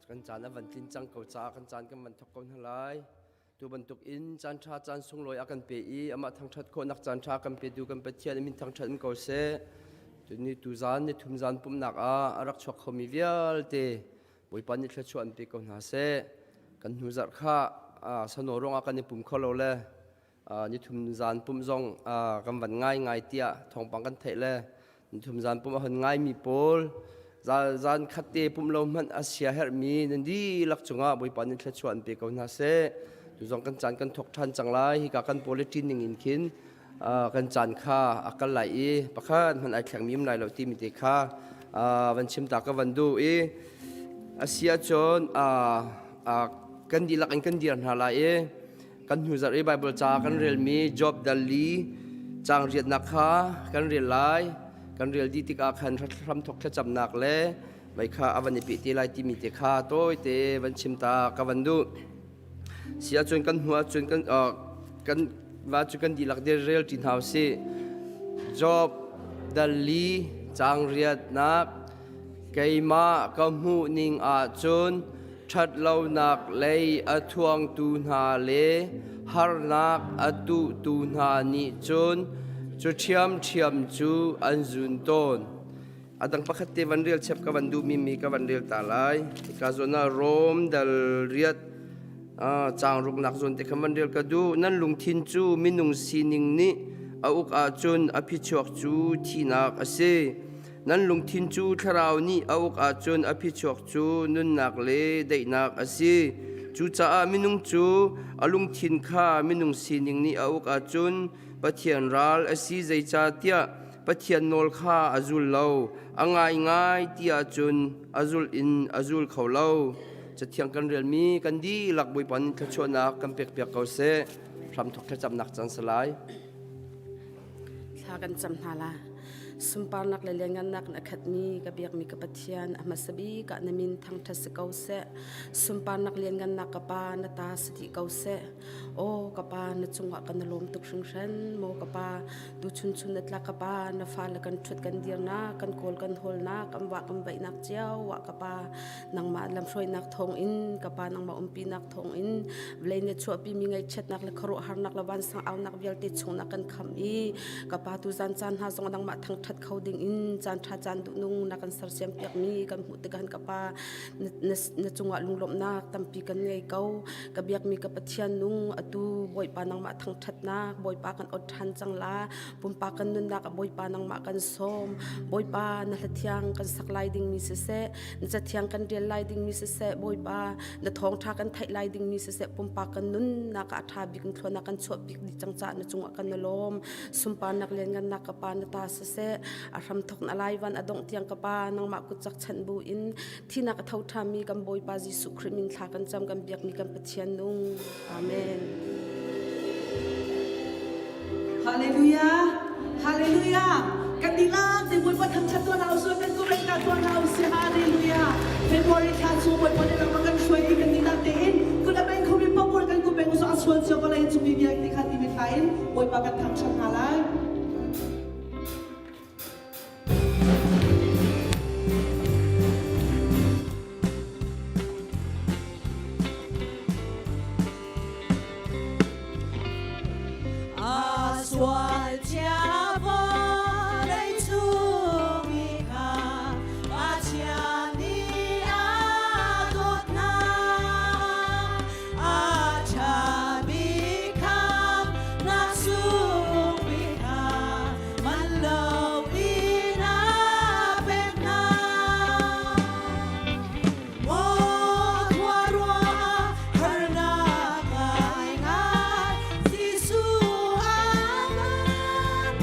Kan caan a van tlin cang ko caah kan caan kan van thawk ko hna lai. Tu bantuk in caan ṭha caan sunglawi a kan pe i amah thangṭhat khawhnak caan ṭha kan petu kan Pathian min thangṭhat in ko seh. Tuni tuzaan ni thum zan pumhnak ah a rak chuak khomi vialte Bawipa nih thluachuah an pe ko hna seh. Kan hnu zarh kha sano ruangah kan i pum kho lo le nithum zan pumh zong kan van ngai ngai tiah thawngpang kan theih le nithum zan pumh a hon ngaimi pawl zan khat te pumh lo hmanh a sia herhmi nan dihlak cungah Bawipa nih thluachuah an pe ko hna seh. Tu zong kan caan kan thawk ṭhan cang lai. Hika kan policy ning in khin kan caan kha a kal lai i pakhat hmanh ai thlengmi um lai lo timi te kha van chim ta ka van duh i a si ahcun kan dihlak in kan dir hna lai i kan hnu zarh i Baibal ca kan relmi Job dal li caang riatnak kha kan rel lai. Kan rel dih tikah khan hramthok thlacamnak le mei kha a van i peh te lai timi te kha tawite van chim ta ka van duh. Si ahcun kan hnu ahcun kan kan va cu kan dihlak dir rel ṭi hna usih. Job dal li caang riatnak Keimah ka hmuhning ahcun ṭhatlonak lei a thuangtu hna le harnak a tuhtu hna nih cun cu ṭhiamṭhiam cu an zun tawn. A dang pakhat te van rel chep ka van duhmi mi ka van rel ta lai. Hika zawn ah Rom dal riat caang ruknak zawn te kha van rel ka duh. Nan lungthin cu minung sining nih a uk ahcun a phichuak cu thihnak a si. Nan lungthin cu thlarau nih a uk ahcun a phichuak cu nunnak le daihnak a si. Cucaah minung cu a lungthin kha minung sining nih a uk ahcun Pathian ral a si zeicahtiah Pathian nawl kha a zul lo. A ngaingai ti ahcun a zulh in a zul kho lo. Cathiang kan relmi kan dihlak Bawipa nih thluachuahnak kan pekpiak ko seh. Hramthawk thlacamnak caan si lai. Thla kan cam hna la. Sunparnak le lianngannak in a khatmi ka biakmi ka Pathian a hmasa bik ah na min thangṭhat si ko seh. Sunparnak lianngannak ka Pa na ta si dih ko seh. Aw ka Pa na cungah kan i lawm tuk hringhran. Maw ka Pa tuchun chun na tlak ka Pa na fale kan ṭhut kan dirnak kan kawl kan hawlnak kan vah kan vaihnak cio ah ka Pa nangmah lamhruainak thawngin ka Pa nangmah umpinak thawngin vawlei na chuahpimi ngaihchiatnak le khuaruahharnak le vansang aunak vialte chungnak kan kham i ka pa tu zan caan hna zong nangmah thangṭhat kho ding in caan ṭha caan duhnung na kan sersiam piakmi kan hmuh tikah ka pa na cungah lunglawmhnak tampi kan ngei ko ka biakmi ka Pathian nung atu Bawipa nangmah thangṭhatnak Bawipa kan ot ṭhan cang la pumpak kan nunnak ah Bawipa nangmah kan sawm Bawipa na hlathiang kan sak lai dingmi siseh na cathiang kan rel lai dingmi siseh Bawipa na thawngṭha kan theih lai dingmi siseh pumpak kan nunnak ah a ṭha bik in thluanak kan chuah bik dih cang caah na cungah kan i lawm sunparnak lianngannak ka pa na ta siseh a hramthok na laivan a dongh tiang ka pa nangmah kutcak chanh bu in thinak a tho ṭhami kan Bawipa Jesuh Khrih min thla kan cam kan biakmi kan Pathian nung amen Hallelujah Hallelujah kan dihlak te Bawipa thangṭhat tuah hna usih kan kuret ta tuah hna usih Hallelujah February thla chung Bawipa nih ram a kan hruai i kan dihlak tein kut a beng khomi paoh kan ku peng usih a sual cio vawlei cung i vialte kha timi thla in Bawipa kan thangṭhat hna lai. A sual cia vawlei chung i kha Pathian nih a dawtnak a ṭha bik khamnak sung bik kha man loin a pek hna. Maw khua ruah harnak ngaingai Jesuh a kan.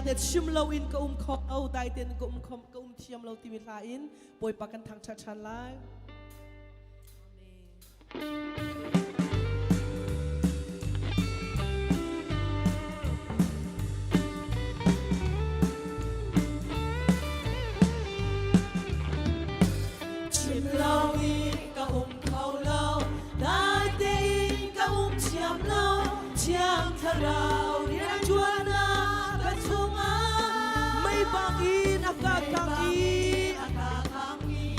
te chim lo in ka um kho lo, dai tein ka um kho ka um thiam lo timi hla in Bawipa kan thangṭhat ṭhan lai. Chim lo in ka um kho lo, dai tein ka um thiam lo, Thiang Thlarau rianṭuannak ka chungah Mei bangin a ka kang i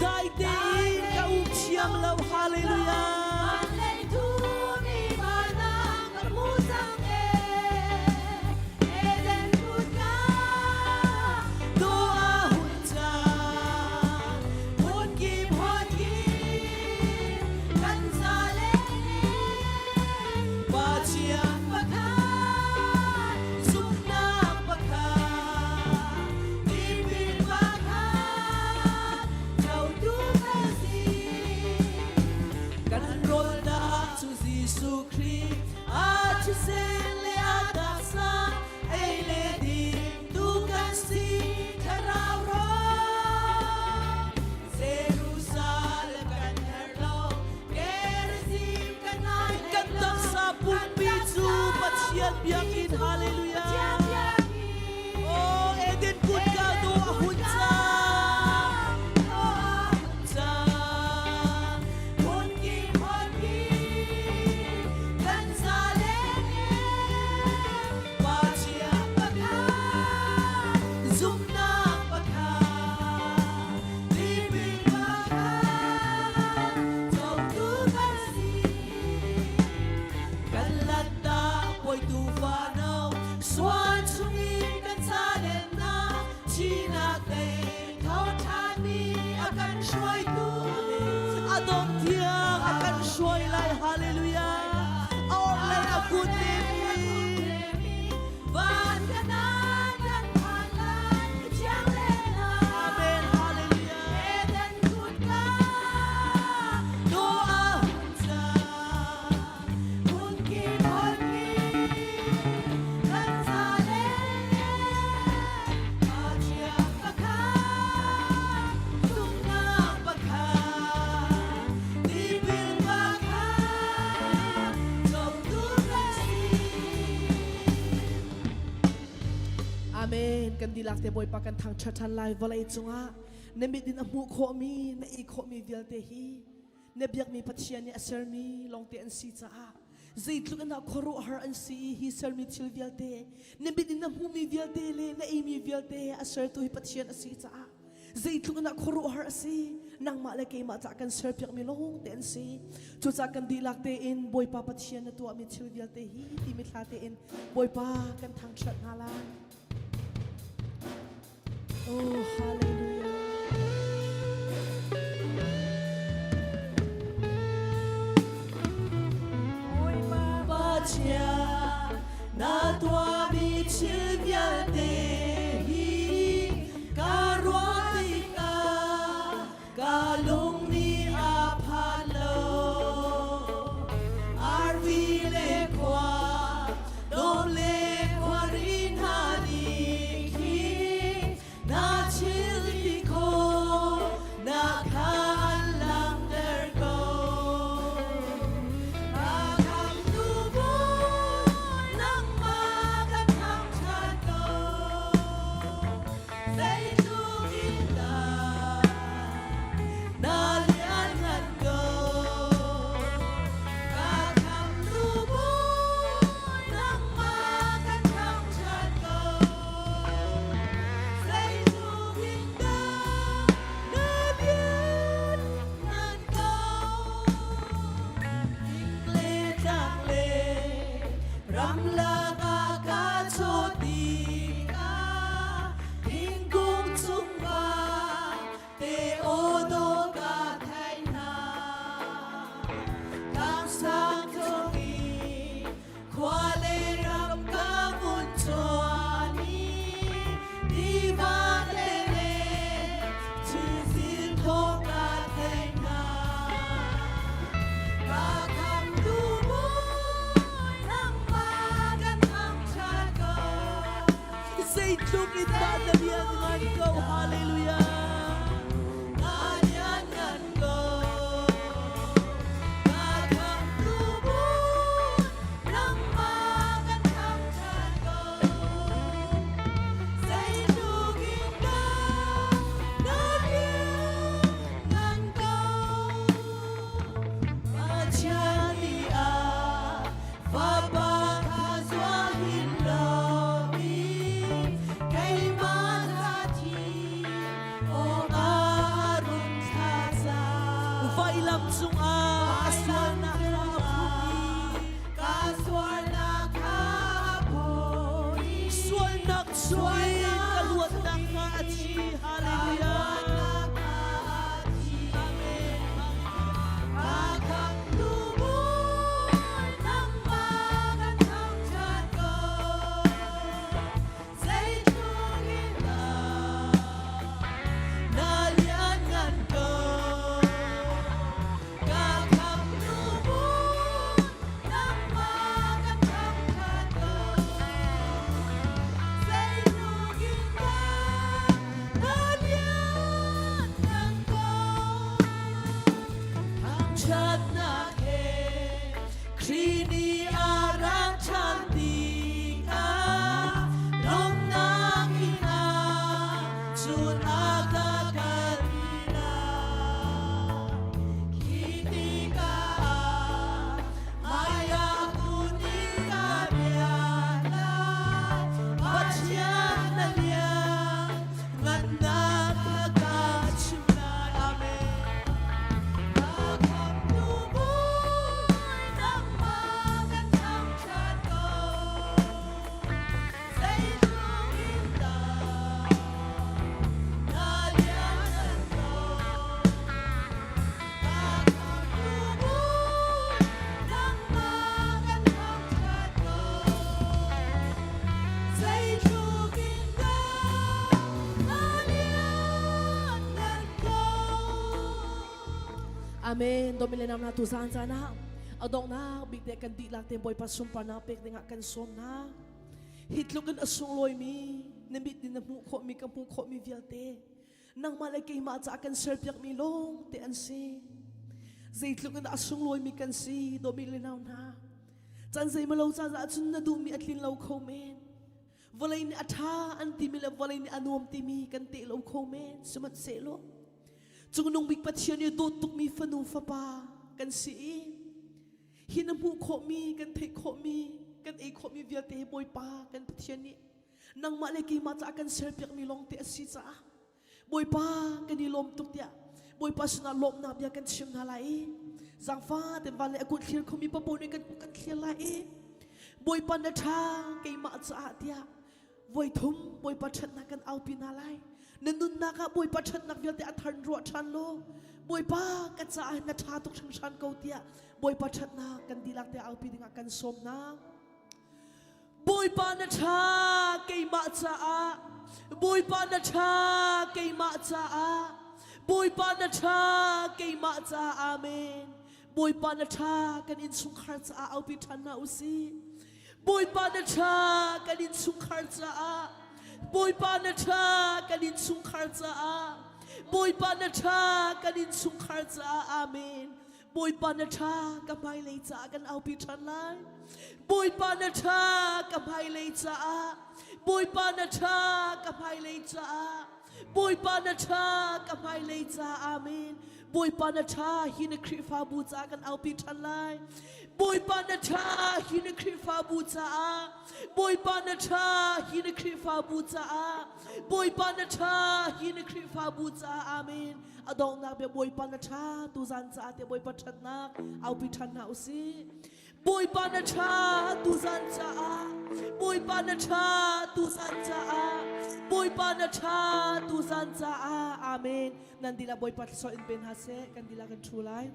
dai tein ka um thiam lo. Hallelujah. Van lei thumi vanah ka hmu cang e, Eden kutka dawh a hun cang. Hmun kip hmun kip kan za le Pathian pakhat, zumhnak pakhat, tipil pakhat, cotu kan si. Kan rawlnak cu Jesuh Khrih, a thisen le a taksa, ei le ding tu kan si, thlarau rawl. Jerusalem kan herh lo, Gerizim kan ngai Kan taksa pumpi cu Pathian biakinn. Hallelujah. Oh, Eden kutka dawh a hun cang. Cang. Hmun kip hmun kip kan za len Pathian pakhat, zumhnak pakhat, tipil pakhat, cotu kan si. Kan lanhtak puai tuufa no, sual chungin kan zalennak, thihnak lei thoṭhanmi a kan hruaitu. A dong tiang a kan hruai lai. Hallelujah. A orhlei a kun nemi. Van kanan kan phan lai, thiang le Amen. Hallelujah. Eden kutka dawh a hun cang. Hmun kip hmun kip kan zalen Pathian pakhat, zumhnak pakhat, tipil pakhat, cotu kan si. Amen. Kan dihlak te Bawipa kan thangṭhat ṭhan lai vawlei cungah na mit in a hmuh khawhmi, na i khawhmi vialte hi na biakmi Pathian nih a sermi lawngte an si caah zeitluk in dah khuaruahhar an si i hi sermi thil vialte na mit in na hmuhmi vialte le na eimi vialte a sertu hi Pathian a si caah zeitluk in dah khuaruahhar a si. Nangmah le keimah cah kan serpiakmi lawngte an si. Cucaah kan dihlak tein Bawipa Pathian na tuahmi thil vialte hi timi thla tein Bawipa kan thangṭhat hna lai. Oh, hallelujah. Pathian na tuahmi thil vialte hi ka ruah tikah ka lung nih a phan lo. Arfi le khua, dawm le khuari hna nih khin na thil ti khawh na khan langhter ko. Na khamtu Bawipa. Zeitluk in dah na lianngan ko. Hallelujah. Na lianngan ko. Ka khamhtu nangmah kan thangṭhat ko. Zeitluk in dah na lianngan ko. Pathian nih a Fapa kha zuah hin lomi keimah ca thi awkah run thlah cang. Vailam cungah sualnak kha phur i ka sualnak kha phur i sualnak chungin ka luatnak kha a thi. Hallelujah. Amen. Ka khamtu Bawi nangmah kan thangṭhat ko. Zeitluk in dah na lianngan ko. Ka khamtu Bawi nangmah kan thangṭhat ko. Zeitluk in dah na lianngan ko. Thangṭhatnak he Khrih nih a rak ṭhan tikah lawmhnak in ah cun a ka kalpi lai. Khi tikah hmaiah kun in ka biak lai. Pathian na lian ngannak a ka chimh lai. Amen. Ka khamhtu Bawi nangmah kan thangṭhat ko. Zeitluk in dah na lianngan ko. Ka khamhtu Bawi nangmah kan thangṭhat ko. Zeitluk in dah na lianngan ko. Amen. Domile nam na tu zan zan ah adongnak bik te kan dihlak te Bawipa sunparnak pek dingah kan sawm hna. Hi tluk in a sunglawi mi na mit in na hmuh khawh mi ka hmuh khawh mi vialte nangmah le keimah caah kan serpiak mi lawng te an si. Zeitluk in a sunglawi mi kan si domile nau hna. Can zeimalo ca ah cun na duhmi a tlin lo kho men. Vawlei nih a ṭha an timi le vawlei nih a nuam timi kan teh lo kho men. Sihmanhsehlaw Cungnung bik Pathian i dawt tukmi fanu fapa kan si i hi na hmuh khawhmi kan theih khawhmi kan ei khawhmi vialte hi Bawipa kan Pathian nih nangmah le keimah caah kan serpiakmi lawngte a si caah Bawipa kan i lawm tuk tiah Bawipa sinah lawmhnak bia kan chim hna lai i zaangfa te van le a kut thlir khomi papoh nih kan kan thlir lai i Bawipa na ṭha keimah caah tiah voi thum Bawipa ṭhatnak kan aupi hna lai na nunnak ah Bawipa ṭhatnak vialte a thar ruah ṭhan law Bawipa ka caah na ṭha tuk hringhran ko tiah Bawipa ṭhatnak kan dihlak te aupi dingah kan sawm hna Bawipa na ṭha keimah caah Bawipa na ṭha keimah caah Bawipa na ṭha keimah caah Amen Bawipa na ṭha kan innchungkhar caah aupi ṭhan hna usih Bawipa na ṭha kan innchungkhar caah Bawipa na ṭha kan innchungkhar caah Bawipa na ṭha kan innchungkhar caah Amen Bawipa na ṭha ka hmailei caah kan aupi ṭhan lai. Bawipa na ṭha ka hmailei caah. Bawipa na ṭha ka hmailei caah. Bawipa na ṭha ka hmailei caah. Amen. Bawipa na ṭha hi na Khrihfabu caah kan aupi ṭhan lai. Bawipa na ṭha hi na Khrihfabu caah. Bawipa na ṭha hi na Khrihfabu caah. Bawipa na ṭha hi na Khrihfabu caah. Amen. A donghnak bia Bawipa na ṭha tuzan caah tiah Bawipa ṭhatnak aupi ṭhan hna usih. Bawipa na ṭha tuzan caah Bawipa na ṭha tuzan caah Bawipa na ṭha tuzan caah Amen. Nan dilah Bawipa thluachuah in pe hna seh kan dilah kan ṭhu lai.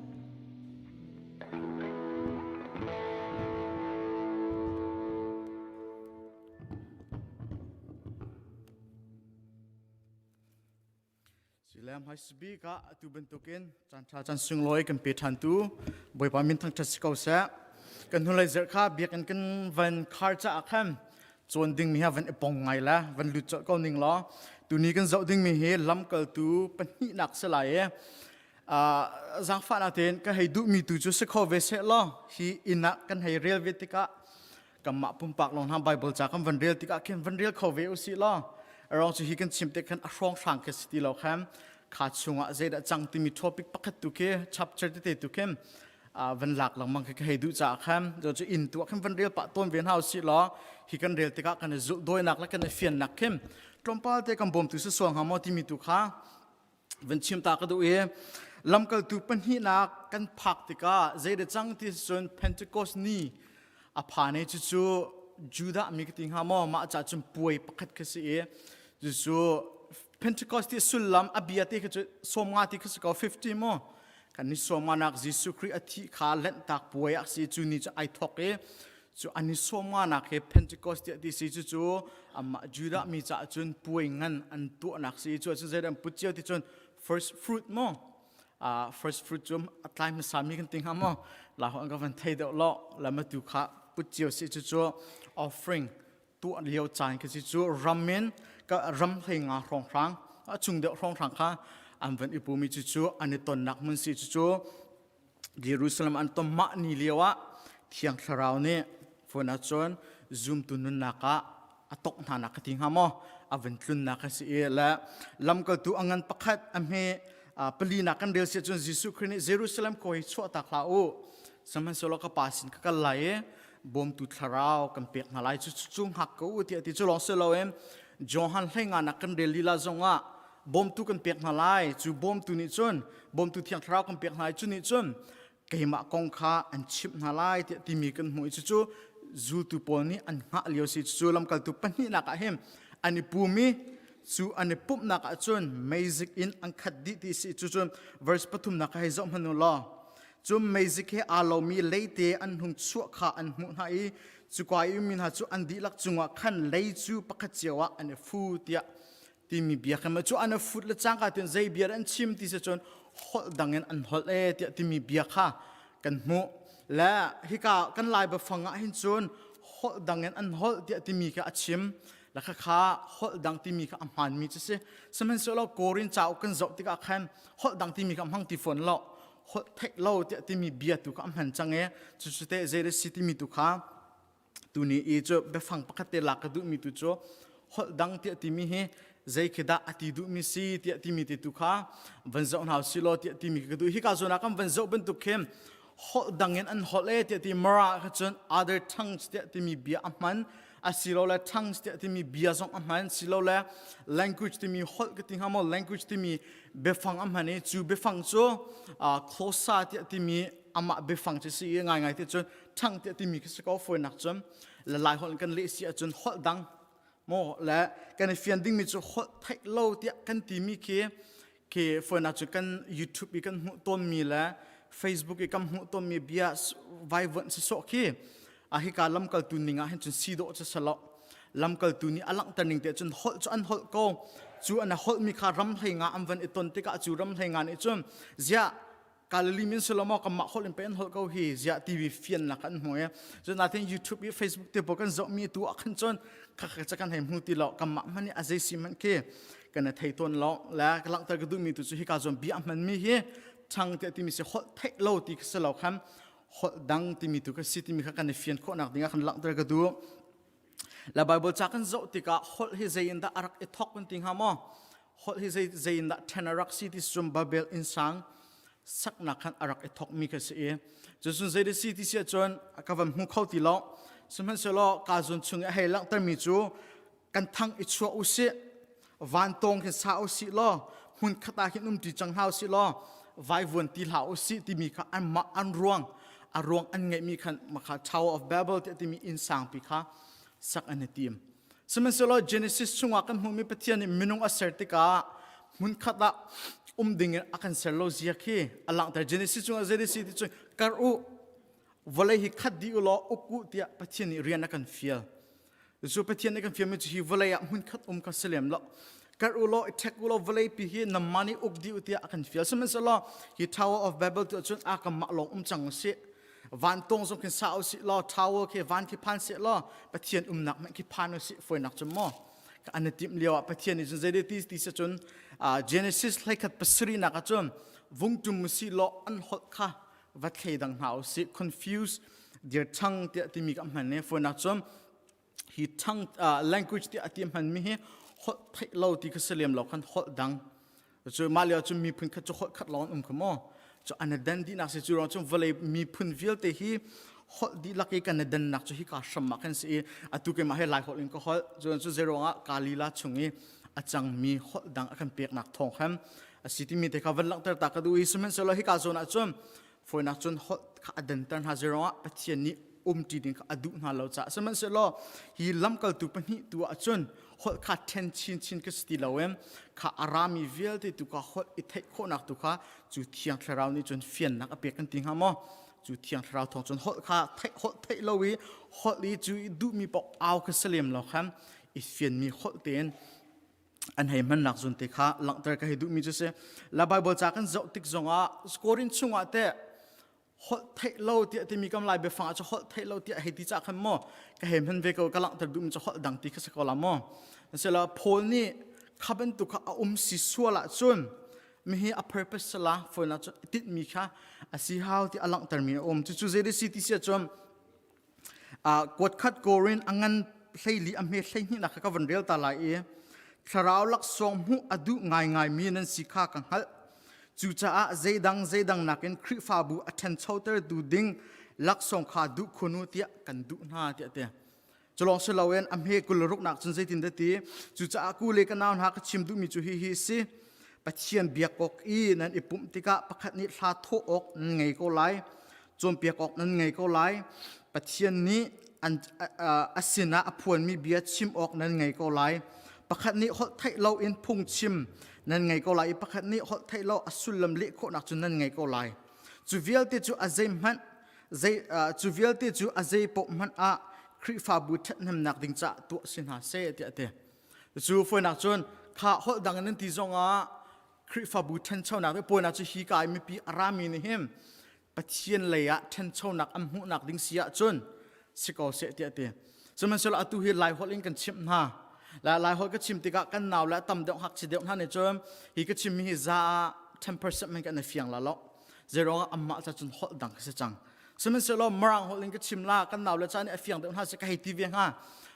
Silem hmaisabik ah atu bantukin caan ṭha caan sunglawi kan pe ṭhantu Bawipa min thangṭhat si ko seh. Kan hnulei zarh kha biakinn kan van khar caah khan Cawn dingmi ha van i pong ngai la, van lut colh ko ning law. Tuni kan zoh dingmi hi lamkaltu pahnihnak si lai i zaangfahnak tein ka hei duhmi tu cu si kho ve seh law hi inn ah kan hei rel ve tikah kanmah pumpak lawng hna Bible ca kan van rel tikah khin van rel kho ve usih law arong cu hi kan chim te khan a hrawng hrang khi si ti lo khan kha chungah zeidah cang timi topic pakhat tu khi chapter tete tu khin van lak lengmang khi ka hei duh caah khan cu inn tu ah khin van rel pah tawn ve hna usih law hi kan rel tikah kan i zulh dawinak le kan i fiannak khin tlawmpal te kan bawmtu si sual hnga maw timi tu kha van chim ta ka duh i lamkaltu pahnihnak kan phak tikah zeidah cang ti cun Pentecost ni a phan i cucu Judah mi ka ti hnga maw mah ca cun puai pakhat kha si i cucu Pentecost ti sullam a bia te kha cu 50 ti kha si ko 50 maw kan ni sawmnga nak Jesuh Khrih a thih kha lenhtak puai a si cu ni cu ai thok i cu an i sawmnga nak he Pentecost tiah ti si cu cu amah Judah mi caah cun puai ngan an tuahnak si cu cun zeidah an put cio ti cun first fruit maw first fruit cu a tlai hmasa mi kan ti hnga maw la ho an ka van thei deuh lo lama tu kha put cio si cu cu offering tuah lio caan khi si cu ram in ka ram hlei nga hrawnghrang a chung deuh hrawnghrang kha an van i pumi cu cu an i tonnak hmun si cu cu Jerusalem an ton mah ni lio ah Thiang Thlarau nih phone ah cun zumtu nunnak ah a tok hna nak ka ti hnga maw a van tlunnak a si i le lamkaltu a ngan pakhat a hme palinak kan rel si cun Jesuh Khrih nih Jerusalem khua hi chuah tak hlah u sihmanhsehlaw ka pa sin ka kal lai i bawmtu thlarau kan pek hna lai cu cu hngak ko u tiah ti cu lawng si loin Johan hleinga nak kan rel lila zongah bawmtu kan pek hna lai cu bawmtu nih cun bawmtu thiang thlarau kan pek hna lai cu nih cun keimah kong kha an chimh hna lai tiah timi kan hmuh i cucu zultu pawl nih an hngah lio si cucu lamkaltu pahnihnak ah hin an i pum i cu an i pumhnak ah cun meizik in an khat dih ti si cucun verse pathumnak hei zoh hmanh u law Cun meizik he aa lomi leite an hung chuah kha an hmuh hna i cuka i ummi hna cu an dihlak cungah khan lei cu pakhat cio ah an i fu tiah timi bia kha cu an i fut le cangka tin zei bia an chim ti si cun holh dang in an holh e tiah timi bia kha kan hmuh le hika kan lai biafang ah hin cun holh dang in an holh tiah timi kha a chim la kha kha holh dang timi kha a hmaanmi cu si sihmanhsehlaw Korin cauk kan zoh tikah khan holh dang timi kha hmang ti fawn lo holh theih lo tiah timi bia tu kha a hman cang i cucu teh zei si timi tu kha tuni i cu biafang pakhat te lak ka duhmi tu cu holh dang tiah timi hi zei khi dah a ti duhmi si tiah timi te tu kha van zoh hna si law tiah timi ka duh hika zawn ah kan van zoh bantuk khin holh dang in an holh e tiah ti mara kha cun other tongues tiah timi bia a hman asilole tongues tiah timi bia zong a hman silole language timi holh ka ti hnga maw language timi biafang a hman i cu biafang cu khosa tiah timi amah biafang cu si i ngaingai ti cun tongue tiah timi khi si ko fawinak cun le lai holh in kan leh si ahcun holh dang maw le kan i fian dingmi cu holh theih lo tiah kan timi khi khi fawinak cu kan YouTube i kan hmuh tawnmi le Facebook i kan hmuh tawnmi bia vaivuanh si sawh khi a hika lamkaltu ning ah hin cun si dawh cu salo lamkaltu nih a langhter ning te cun holh cu an holh ko cu an holh mi kha ram hlei nga an van i ton tikah cu ram hlei nga nih cun ziah Galilee min silo maw kanmah holh in pe an holh ko hi ziah TV fiannak an hmu i cun natin YouTube i Facebook te pawl kan zoh mi tu ah khan cun kha kha kan hei hmu ti lo kanmah hmanh nih a zei si hmanh khi kan i thei tawn lo le ka langhter ka duhmi tu cu hika zawn bia a hmanmi hi ṭhang tiah timi si holh theih lo ti kha si lo khan holh dang timi tu kha si timi kha kan i fian khawhnak dingah kan langhter ka duh la Bible ca kan zoh tikah holh hi zei in dah a rak i thok kan ti hnga maw holh hi zei zei in dah ṭhen a rak si ti cun Babel innsang saknak khan a rak i thokmi kha si i cucun zei dah si ti si ahcun ka van hmu kho ti lo sihmanhsehlaw ka zun chung i a hei langhtermi cu kan thang i chuah u sih vantawng khin sa u sih law hmun khat ah khin um ṭi cang hna u sih law vaivuan ti hlah u sih timi kha anmah an ruang a ruang an ngeihmi khan makha Tower of Babel tiah timi inn sangpi kha sak an i tim sihmanhsehlaw Genesis chungah kan hmuhmi Pathian nih minung a ser tikah hmun khat ah um ding in a kan ser lo zia khi a langhter Genesis chungah zei si ti cun kar u vawlei hi khat dih u law uk u tiah Pathian nih rian a kan fial Cu Pathian nih kan fialmi cu hi vawlei ah hmunkhat um kha si lem lo. Karh u law, i ṭhek u law vawlei pi hi namma nih uk dih u tiah a kan fial. Sihmanhsehlaw hi Tower of Babel tu ahcun a kanmah lawng um cang u sih. Van tong zong khin sa usih law tower khi van khi phan seh law Pathian umnak hmanh khi phan usih foinak cu maw an i timh lio ah Pathian nih cun zei ti ti se cun Genesis hleikhat pasarih nak ah cun vungtum usih law an holh kha va thleidang hna usih confuse dir tongue tiah timi ka hman ne foinak cun hi tongue language tiah ti hman mi hi holh theih lo ti kha si lem lo khan holh dang cu mah lio cu miphun khat cu holh khat lawng an um kha maw cu an i dan dihnak si cu ruang cun vawlei miphun vialte hi holh dihlak i kan i dannak cu hika hram ah khan si i atu keimah he lai holh in ka holh cu cu zeiruangah kalila chung i a cangmi holh dang a kan peknak thawng khan a si timi te kha van langhter ta ka duh i sihmanhsehlaw hika zawn ah cun Fawinak cun holh kha a danter hna zeiruangah Pathian nih umṭi ding kha a duh hna lo caah sihmanhsehlaw hi lamkaltu pahnih tu ah cun holh kha ṭhen chinchin ka si ti lo in kha a rami vialte tu kha holh i theih khawhnak tu kha cu Thiang Thlarau nih cun fiannak a pek kan ti hnga maw? Cu Thiang Thlarau thawng cun holh kha theih holh theih lo i holh i cu i duhmi paoh au kha si lem lo khan i fianmi holh tein an hei hmannak zun te kha langhter ka hei duhmi cu si la Bible ca kan zoh tik zongah Korin chungah teh holh theih lo tiah timi kam lai biafang ah cu holh theih lo tiah hei ti ca khan maw ka hei hman ve ko ka langhter duhmi cu holh dang ti kha si ko la maw sila Paul nih kha bantuk kha a um si sual ah cun mihi a purpose sala foina cu tinhmi kha a si hau ti a langhtermi a um cucu zei si ti si ahcun Kuat khat Korin a ngan 14 a hme 12 nak kha ka van rel ta lai i thlarau laksawng hmuh a duh ngaingaimi nan si kha ka hngalh. Cucaah zeidang zeidang nakin Khrihfabu a ṭhanchotertu ding laksawng kha duh khun u tiah kan duh hna tiah a ti. Culawng si loin a hme 26 nak cun zeitin dah ti? Cucaah ku le ka nau hna ka chim duhmi cu hihi a si. Pathian biak awk i nan i pumh tikah pakhat nih hla thawh awk nan ngei ko lai. Cawnpiak awk nan ngei ko lai. Pathian nih an, a sinah a phuanmi bia chim awk nan ngei ko lai. Pakhat nih holh theih loin phungchim nan ngei ko lai i pakhat nih holh theih lo a sullam leh khawhnak cu nan ngei ko lai. Cu vialte cu a zeihmanh zei cu vialte cu a zei paoh hmanh ah Khrihfabu ṭhathnemnak ding caah tuah si hna seh tiah a ti. Cu fawinak cun kha holh dang in nan ti zongah Khrihfabu ṭhanchonak le pawinak cu hi ka i mipi a rami nih hin Pathian lei ah ṭhanchonak an hmuhnak ding si ahcun si ko seh tiah a ti. Sihmanhsehlaw atu hi Laiholh in kan chimh hna. La Laiholh ka chim tikah kan nau le tam deuh ngakchia deuh hna nih cun hi ka chimmi hi za ah 10% men kan i fiang la lo. Zeiruangah amah ca cun holh dang ka si cang. Sihmanhsehlaw Mirang holh in ka chim la kan nau le ca nih a fiang deuh hna seh ka hei ti ve hnga.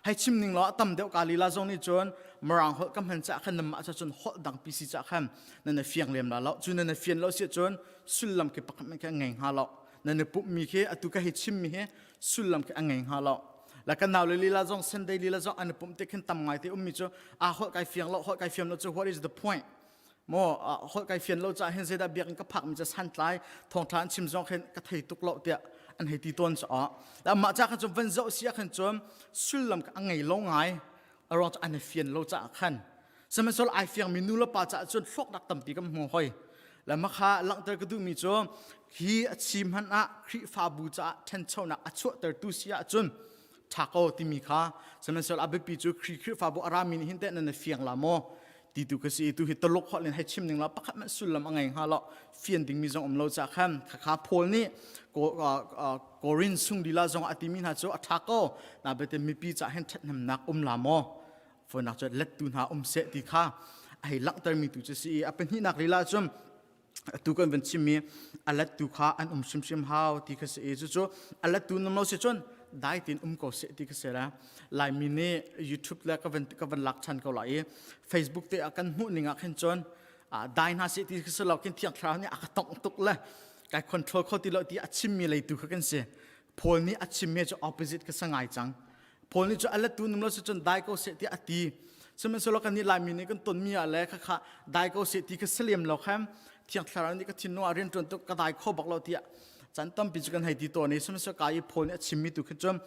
Hei chim ning law a tam deuh ka lila zong nih cun Mirang holh ka hman caah khan nanmah ca cun holh dang pi si caah khan nan i fiang lem la lo. Cu nan i fian lo si cun sullam khi pakhat hmanh khi a ngei hnga lo. Nan i pumhmi khi atu ka hei chimmi hi sullam khi a ngei hnga lo. La kan nau le lila zong Sunday lila zong an i pumh tik khin tam ngai te ummi cu a holh kai fiang lo holh kai fiam lo cu what is the point? Maw holh kai fian lo caah hin zeidah biakinn ka phakmi cu santlai thawngṭha an chim zong khin ka thei tuk lo tiah an hei ti tawn caah amah ca khan cun van zoh si ah khan cun sullam a ngei lo ngai a ruang cu an i fian lo caah khan sihmanhsehlaw ai fiangmi nu le pa caah cun hlawknak tampi kan hmu hoi le makha langhter ka duhmi cu hi a chim hmanh ah Khrihfabu caah ṭhanchonak a chuahtertu si ahcun ṭha ko timi kha sihmanhsehlaw a biapi cu Khrihfabu a rami nih hin teh nan i fiang la maw ti tu ka si tu hi Tuluk holh in hei chim ning la pakhat hmanh sullam a ngei hnga lo fian dingmi zong um lo ca khan khakha Paul nih Korin sung lila zong a timi hna cu a ṭha ko na bete mipi ca hin ṭhathnemnak um la maw fonak cu lettu hna um seh ti kha a hei langhtermi tu cu si i a pahnihnak lila cun atu kan van chimmi a lettu kha an um hrimhrim hau ti kha si i cucu a lettu nam lo si cun dai tein um ko seh ti kha si la Laimi nih YouTube le ka van ka van lak than ko la i Facebook te ah kan hmuh ning ah khin cun dai hna seh ti kha si lo khin thiang thlarau nih a ka tongh tuk le kai control kho ti lo ti a chimmi leitu kha kan si Paul nih a chimmi cu opposite ka sa ngai cang Paul nih cu a lettu num lo si cun dai ko seh tiah a ti. Sihmanhsehlaw kan nih Laimi nih kan tonmi ah le khakha dai ko seh ti kha salem lo khan Thiang Thlarau nih ka thinlung ah rian ṭuan tuk ka dai kho bak lo tiah caan tampi cu kan hei ti tawn i sihmanhsehlaw ka i Paul nih a chimmi tu khi cun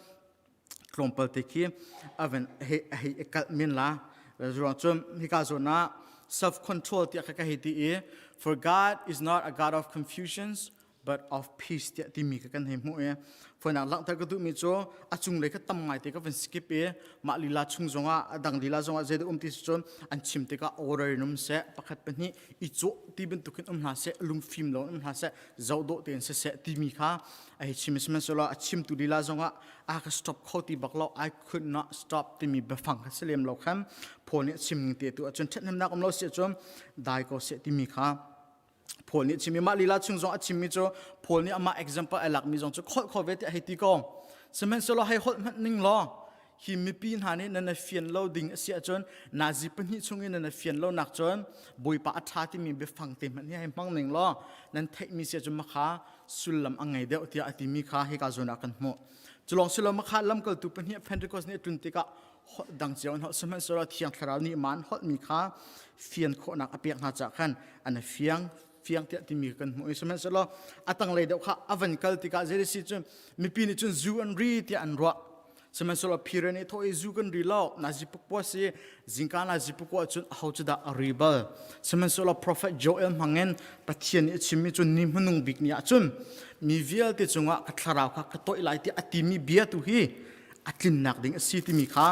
tlawmpal te khi a van hei hei i kalh men la. Ruang cun hika zawn ah self control tiah kha ka hei ti i for God is not a God of confusions. but of peace tiah timi kha kan hei hmuh i foinak langhter ka duhmi cu a cunglei kha tam ngai te ka van skip i mah lila chung zongah a dang lila zongah zeidah um ti si cun an chim tikah order in um seh pakhat pahnih i cawh ti bantukin um hna seh lungfim lo um hna seh zoh dawh tein siseh timi kha a hei chim sihmanhsehlaw a chimtu lila zongah a ka stop kho ti bak lo I could not stop timi biafang kha si lem lo khan Paul nih a chim ning te tu ahcun ṭhathnemnak um lo si ahcun dai ko seh timi kha Paul nih a chim i mah lila chung zong a chimmi cu Paul nih amah example ai lakmi zong cu kholh kho ve tiah hei ti ko sihmanhsehlaw hei holh hmanh ning law hi mipi hna nih nan fian lo ding a si ahcun nazi pahnih chung in nan fian lo nak cun Bawipa a ṭha timi biafang te hmanh hi hei hmang ning law nan theihmi si ahcun makha sullam a ngei deuh tiah a timi kha hika zawn ah kan hmuh culong silo makha lamkaltu pahnih Pentecost nih a tlun tikah holh dang cio in holh sihmanhsehlaw thiang thlarau nih maan holhmi kha fian khawhnak a pek hna caah khan an fiang fiang tiah timi kan hmuh i sihmanhsehlaw a tanglei deuh kha a van kal tikah zei si cun mipi nih cun zu an ri tiah an ruah sihmanhsehlaw phire nih thawh i zu kan ri lo nazi pukpua si zingka nazi pukua cun aho cu dah a ri bal sihmanhsehlaw prophet Joel hmangin Pathian nih a chimmi cu ni hmanung bik ni ah cun mi vialte cungah ka thlarau kha ka toih lai tiah a timi bia tu hi a tlinnak ding a si timi kha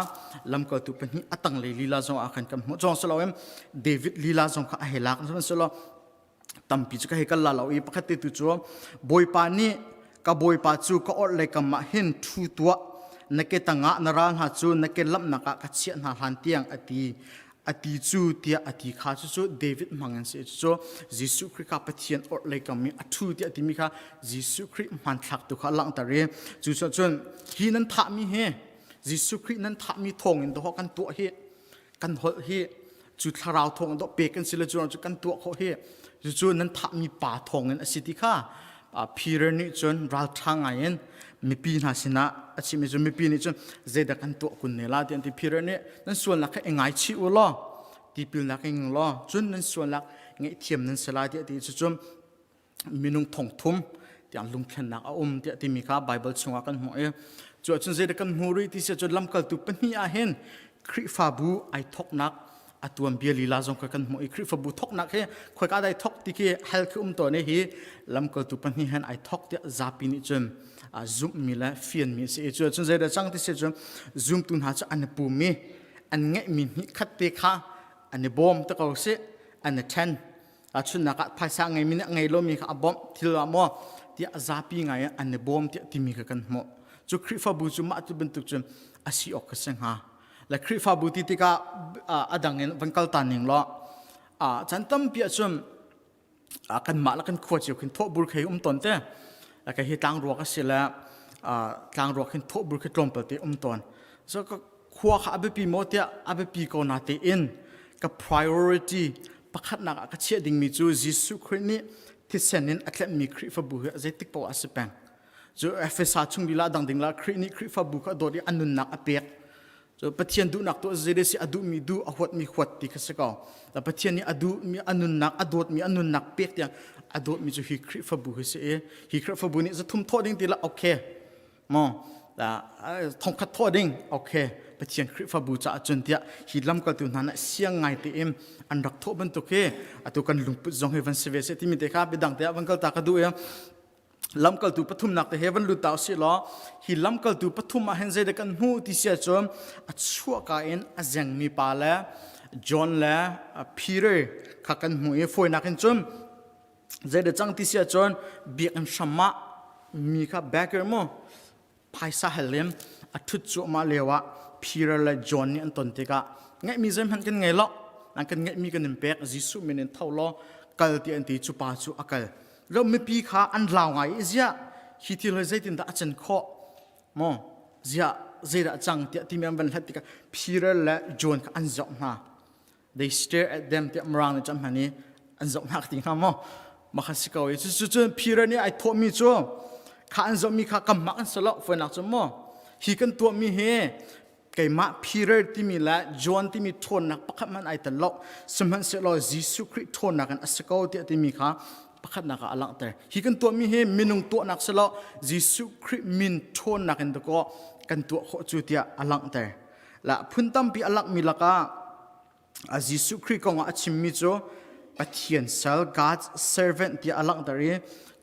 lamkaltu pahnih a tanglei lila zong ah khan kan hmuh cawng silo in David lila zong kha a hei lak sihmanhsehlaw tampi cu ka hei kal la lo i pakhat te tu cu Bawipa nih ka Bawipa cu ka orhlei kam ah hin ṭhu tuah na ke tangah na ral hna cu na ke lamhnak ah ka chiah hna hlan tiang a ti a ti cu tiah a ti kha cucu David hmang in si cucu Jesuh Khrih kha Pathian orhlei kam i a ṭhu tiah a timi kha Jesuh Khrih hmanthlak tu kha a langhter i cucaah hi nan thahmi hi Jesuh Khrih nan thahmi thawngin dawh kan tuah hi kan holh hi cu thlarau thawng dawh pek kan si le cu cu kan tuah khawh hi cucu nan thahmi pa thawngin a si ti kha Peter nih cun ralṭha ngai in mipi hna sinah a chimmi cu mipi nih cun zeidah kan tuah kun ne la ti an ti Peter nih nan sualnak kha i ngaichih u law tipilnak ing law cun nan sualnak ngaihthiam nan si lai tiah ti cucun minung thong thum tiang lungthlennak a um tiah timi kha Bible chungah kan hmuh i cu ahcun zeidah kan hmu rih ti si ahcun lamkaltu pahnih ah hin Khrihfabu ai thoknak a tuanbia lila zong kha kan hmuh i Khrihfabu thoknak hi khoika dai thok ti khi hal khi um tawn i hi lamkaltu pahnih hen ai thok tiah zapi nih cun zumhmi le fianmi a si i cu ahcun zeidah cang ti si cun zumtu hna cu an i pum i an ngeihmi hnih khat te kha an i bawm te ko sih an i ṭhen chunnak ah phaisa ngeimi nih a ngei lomi kha a bawmh thil ah maw tiah zapi ngai in an i bawm tiah timi kha kan hmuh cu Khrihfabu cu mah tu bantuk cun a si awk kha si hnga le Khrihfabu ti tikah a dang in van kal ta ning law chan tampi ahcun kanmah le kan khua cio khin thawhbur khei um tawn te ka hi tlangruak a si le tlangruak hin thawhbur khi tlawmpal te um tawn so khua kha a biapi maw tiah a biapi ko na tein ka priority pakhatnak ah ka chiah dingmi cu Jesuh Khrih nih thisen in a tlenhmi Khrihfabu hi zeitik paoh ah a si peng. Cu Efesa chung lila dang ding la Khrih nih Khrihfabu kha a dawt i a nunnak a pek. Cu Pathian duhnak tu zei si a duhmi duh a huatmi huat ti kha si ko. Pathian nih a duhmi a nunnak a dawtmi a nunnak pek tiang a dawtmi cu hi Khrihfabu hi si i hi Khrihfabu nih zathum thawh ding ti la okay maw thongkhat thawh ding okay Pathian Khrihfabu caah cun tiah hi lamkaltu hna nih siang ngai tein an rak thawh bantuk hi atu kan lungput zong hi van si ve seh timi te kha biadang te ah van kal ta ka duh i lamkaltu pathumnak te he van lut ta usih law hi lamkaltu pathum ah hin zeidah kan hmuh ti si ahcun a chuahka in a zengmi pa le John le Peter kha kan hmuh i fawinak in cun Zeidah cang ti si ahcun biakinn hram ah mi kha beggar mu phaisa hal in a ṭhut cuahmah lio ah Peter le John nih an ton tikah ngeihmi zeihmanh kan ngei lo an kan ngeihmi kan in pek Jesuh min in tho law kal ti an ti cu pa cu a kal lo mipi kha an lau ngai i ziah hi thil hi zeitindah a can khawh maw ziah zeidah a cang tiah timi an van hlat tikah Peter le John kha an zoh hna They stare at them tiah Mirang nih cun hman i an zoh hna ti hnga maw? Mah kha si ko i cu cun Peter nih ai thawhmi cu kha an zohmi kha kanmah kan si lo fawinak cu maw hi kan tuahmi hi keimah Peter timi le John timi ṭhawnnak pakhat hmanh ai tel lo sihmanhsehlaw Jesuh Khrih ṭhawnnak in a si ko tiah timi kha pakhatnak ah a langhter hi kan tuahmi hi minung tuahnak si lo Jesuh Khrih min ṭhawnnak in dakaw kan tuah khawh cu tiah a langhter La phun tampi a lakmi lakah a Jesuh Khrih kong ah a chimmi cu Pathian sal God's servant tiah a langhter i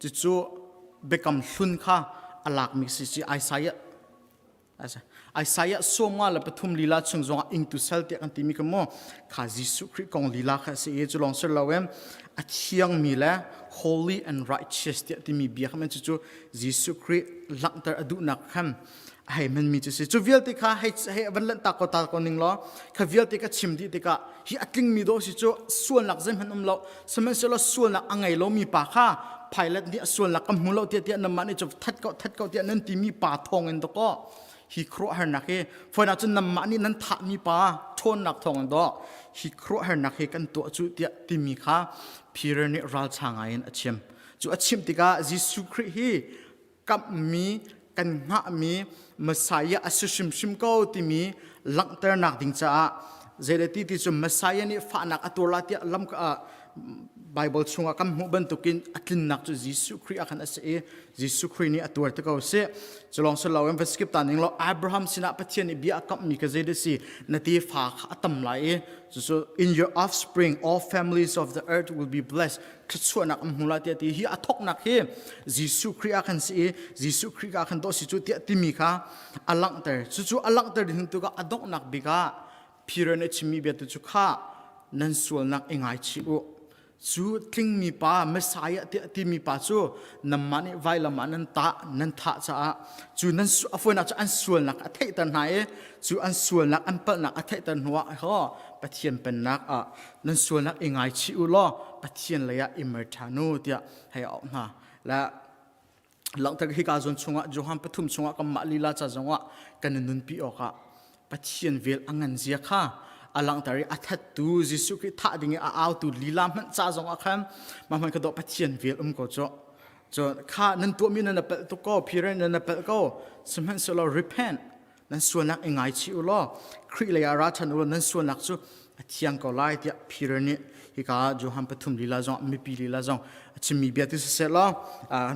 cucu Biakam Hlun kha a lakmi si si Isaiah Isaiah sawmnga le pathum lila chung zongah ingtu sal tiah kan timi kha mu kha Jesuh Khrih kong lila kha a si i cu lawng si loin a thiangmi le holy and righteous tiah timi bia kha cucu Jesuh Khrih langhter a duhnak khan a hei hmanmi cu si. Cu vialte kha hei hei van lanh ta ko ta ko ning law kha vialte ka chim dih tikah hi a tlingmi dawh si cu sualnak zeihmanh um lo sihmanhsehlaw sualnak a ngei lomi pa kha Pilate nih a sualnak ka hmu lo tiah tiah nanmah nih cu that ko that ko tiah nan timi pa thawng in dawkaw hi khuaruahharnak hi fawinak cun nanmah nih nan thahmi pa ṭhawnnak thawng in dawh hi khuaruahharnak hi kan tuah cu tiah timi kha Peter nih ralcha ngai in a chim. Cu a chim tikah Jesuh Khrih hi kamhmi kan hngahmi Messiah a si hrimhrim ko timi langhternak ding caah zeileti ti cu Messiah nih fahnak a tuar la tiah lam Bible chungah kan hmuh bantukin a tlinnak cu Jesuh Khrih ah khan a si i Jesuh Khrih nih a tuar te ko si. Culong si loin va skip ta ning law Abraham sinah Pathian nih bia a kamhmi ka zei dah si na tefa kha a tam lai i cucu in your offspring all families of the earth will be blessed thluachuahnak an hmu lai tiah ti hi a thawknak hi Jesuh Khrih ah khan si i Jesuh Khrih ah khan dawh si cu tiah timi kha a langhter. Cucu a langhter ding tu a donghnak bik ah Peter nih a chimmi bia tu cu kha nan sualnak i ngaichih u. Cu tlingmi pa Messiah tiah timi pa cu nanmah nih vailam ah nan tah nan thah caah cu nan a fawinak cu an sualnak a theihter hna i cu an sualnak an palhnak a theihter hnuah ho Pathian pennak ah nan sualnak i ngaichih u law Pathian lei ah i mer ṭhan u tiah hei auh hna. Le langhter hika zawn chungah Johan pathum chungah kanmah lila ca zongah kan i nunpi awkah Pathian vel a ngan zia kha a langhter i a thattu Jesuh Khrih thah ding i a autu lila hmanh ca zongah khan mah hmanh kha dawh Pathian vel um ko cu. Cu kha nan tuahmi nan palh tuk ko, phir nan palh ko, sihmanhsehlaw repent nan sualnak i ngaichih u law Khrih lei ah ra ṭhan u law nan sualnak cu a thiang ko lai tiah Peter nih hika Johan pathum lila zong mipi lila zong a chimmi bia tu siseh law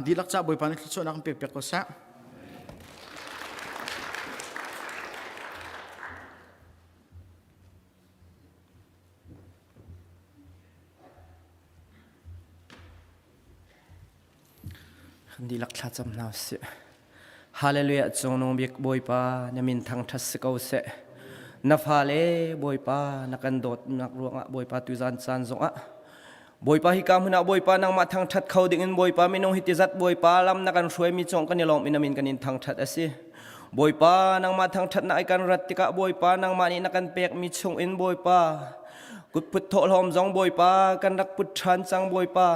dihlak ca Bawipa nih thluachuahnak kan pek piak ko seh. Kan dihlak thlacam hna usih. Hallelujah cungnung bik Bawipa na min thangṭhat si ko seh. Na fale Bawipa na kan dawtnak ruangah Bawipa tuzan caan zongah Bawipa hika hmun ah Bawipa nangmah thangṭhat kho dingin Bawipa minung hi tizat Bawipa lam na kan hruaimi cung kan i lawm in amin kan in thangṭhat a si. Bawipa nangmah thangṭhatnak i kan rat tikah Bawipa nangmah nih na kan pekmi chungin Bawipa kutput thawhlawm zong Bawipa kan rak put ṭhan cang Bawipa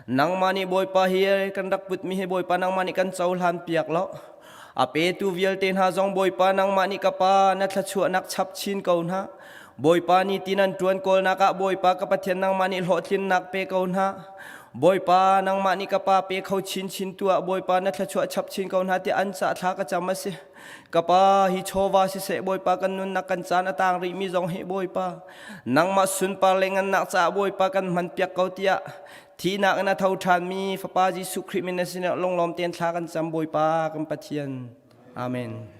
Nangmah nih Bawipa hi kan rak putmi hi Bawipa nangmah nih kan cohlan piak lo. A petu vialte hna zong Bawipa nangmah nih ka pa na thluachuahnak chap chin ko hna. Bawipa nih ti nan ṭuan kawlnak ah Bawipa ka Pathian nangmah nih hlawhtlinnak pe ko hna. Bawipa nangmah nih ka pa pe kho chinchin tu ah Bawipa na thluachuah chap chin ko hna tiah an cah thla ka cam a si. Ka pa hi chawva siseh Bawipa kan nunnak kan caan a tang rihmi zong hi Bawipa nangmah sunpar le ngannak caah Bawipa kan hman piak ko tiah thihnak in a tho ṭhanmi Fapa Jesuh Khrih min na sinah lunglawm tein thla kan cam Bawipa kan Pathian. Amen.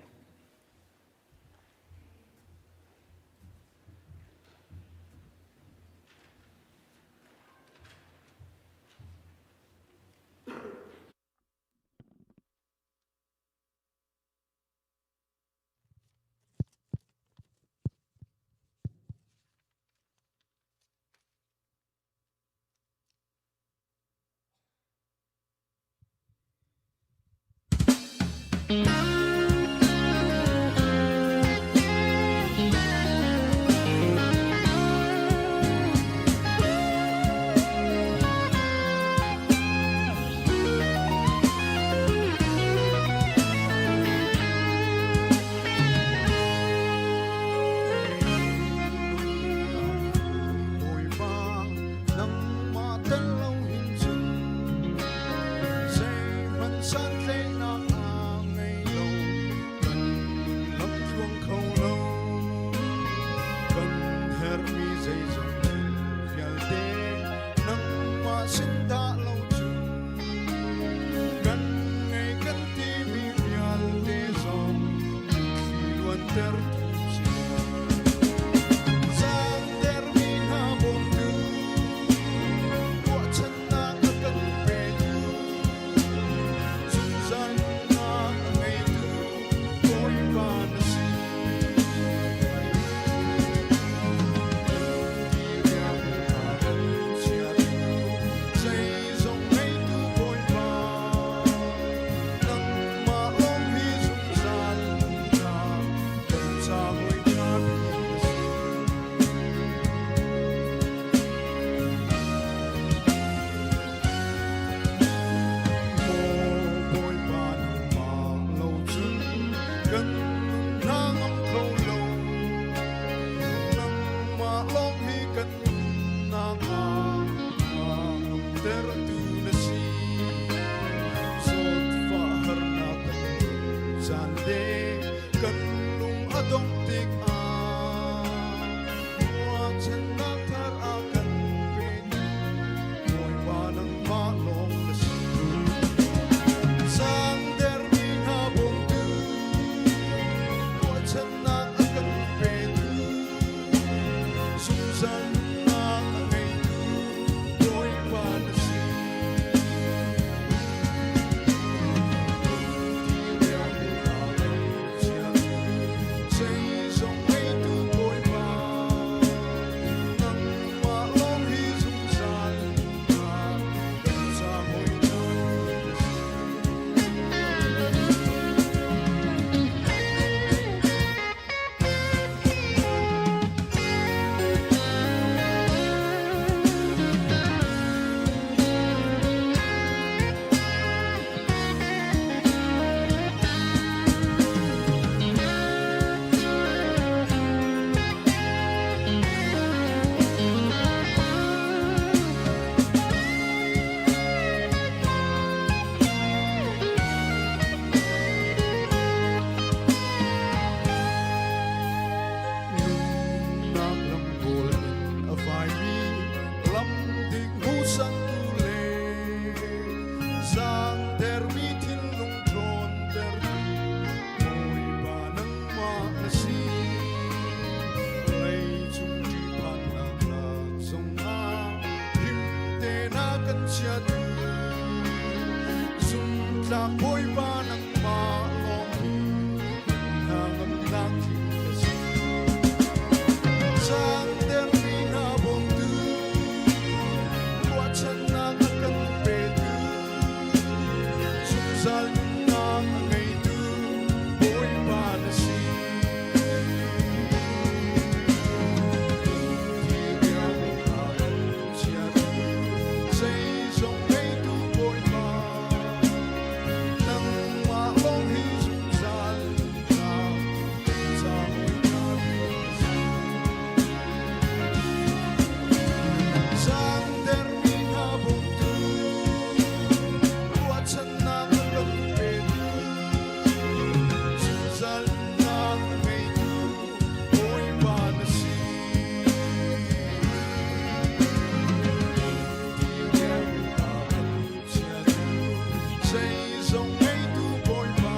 Bawipa nangmah tel lo hin cun zeihmanh santlaihnak a ngei lo kan lamtluang kho lo kan herhmi zeizong thil vialte nangmah sin dah lo cu kan ngei kan timi vialte zong thli luantertu si Zaangtermi hna bawmtu ruahchannak a kan petu. na si. Leicung ṭihphannak lak zongah him te na kan chiatu. Zumtlak Bawipa nangmah lawng hi hnangamnak thing na si. Cangtermi hna bawmtu, ruahchannak a kan petu, zungzal nunnak a ngeitu Bawipa na si. Thiriang a kan chiatu, zeizong ngeitu Bawipa, nangmah lawng hi zungzal nunnak ca hawi na si. Cangtermi hna bawmtu, ruahchannak a kan petu, zungzal nunnak a ngeitu Bawipa na si. Zeizong ngeitu Bawipa,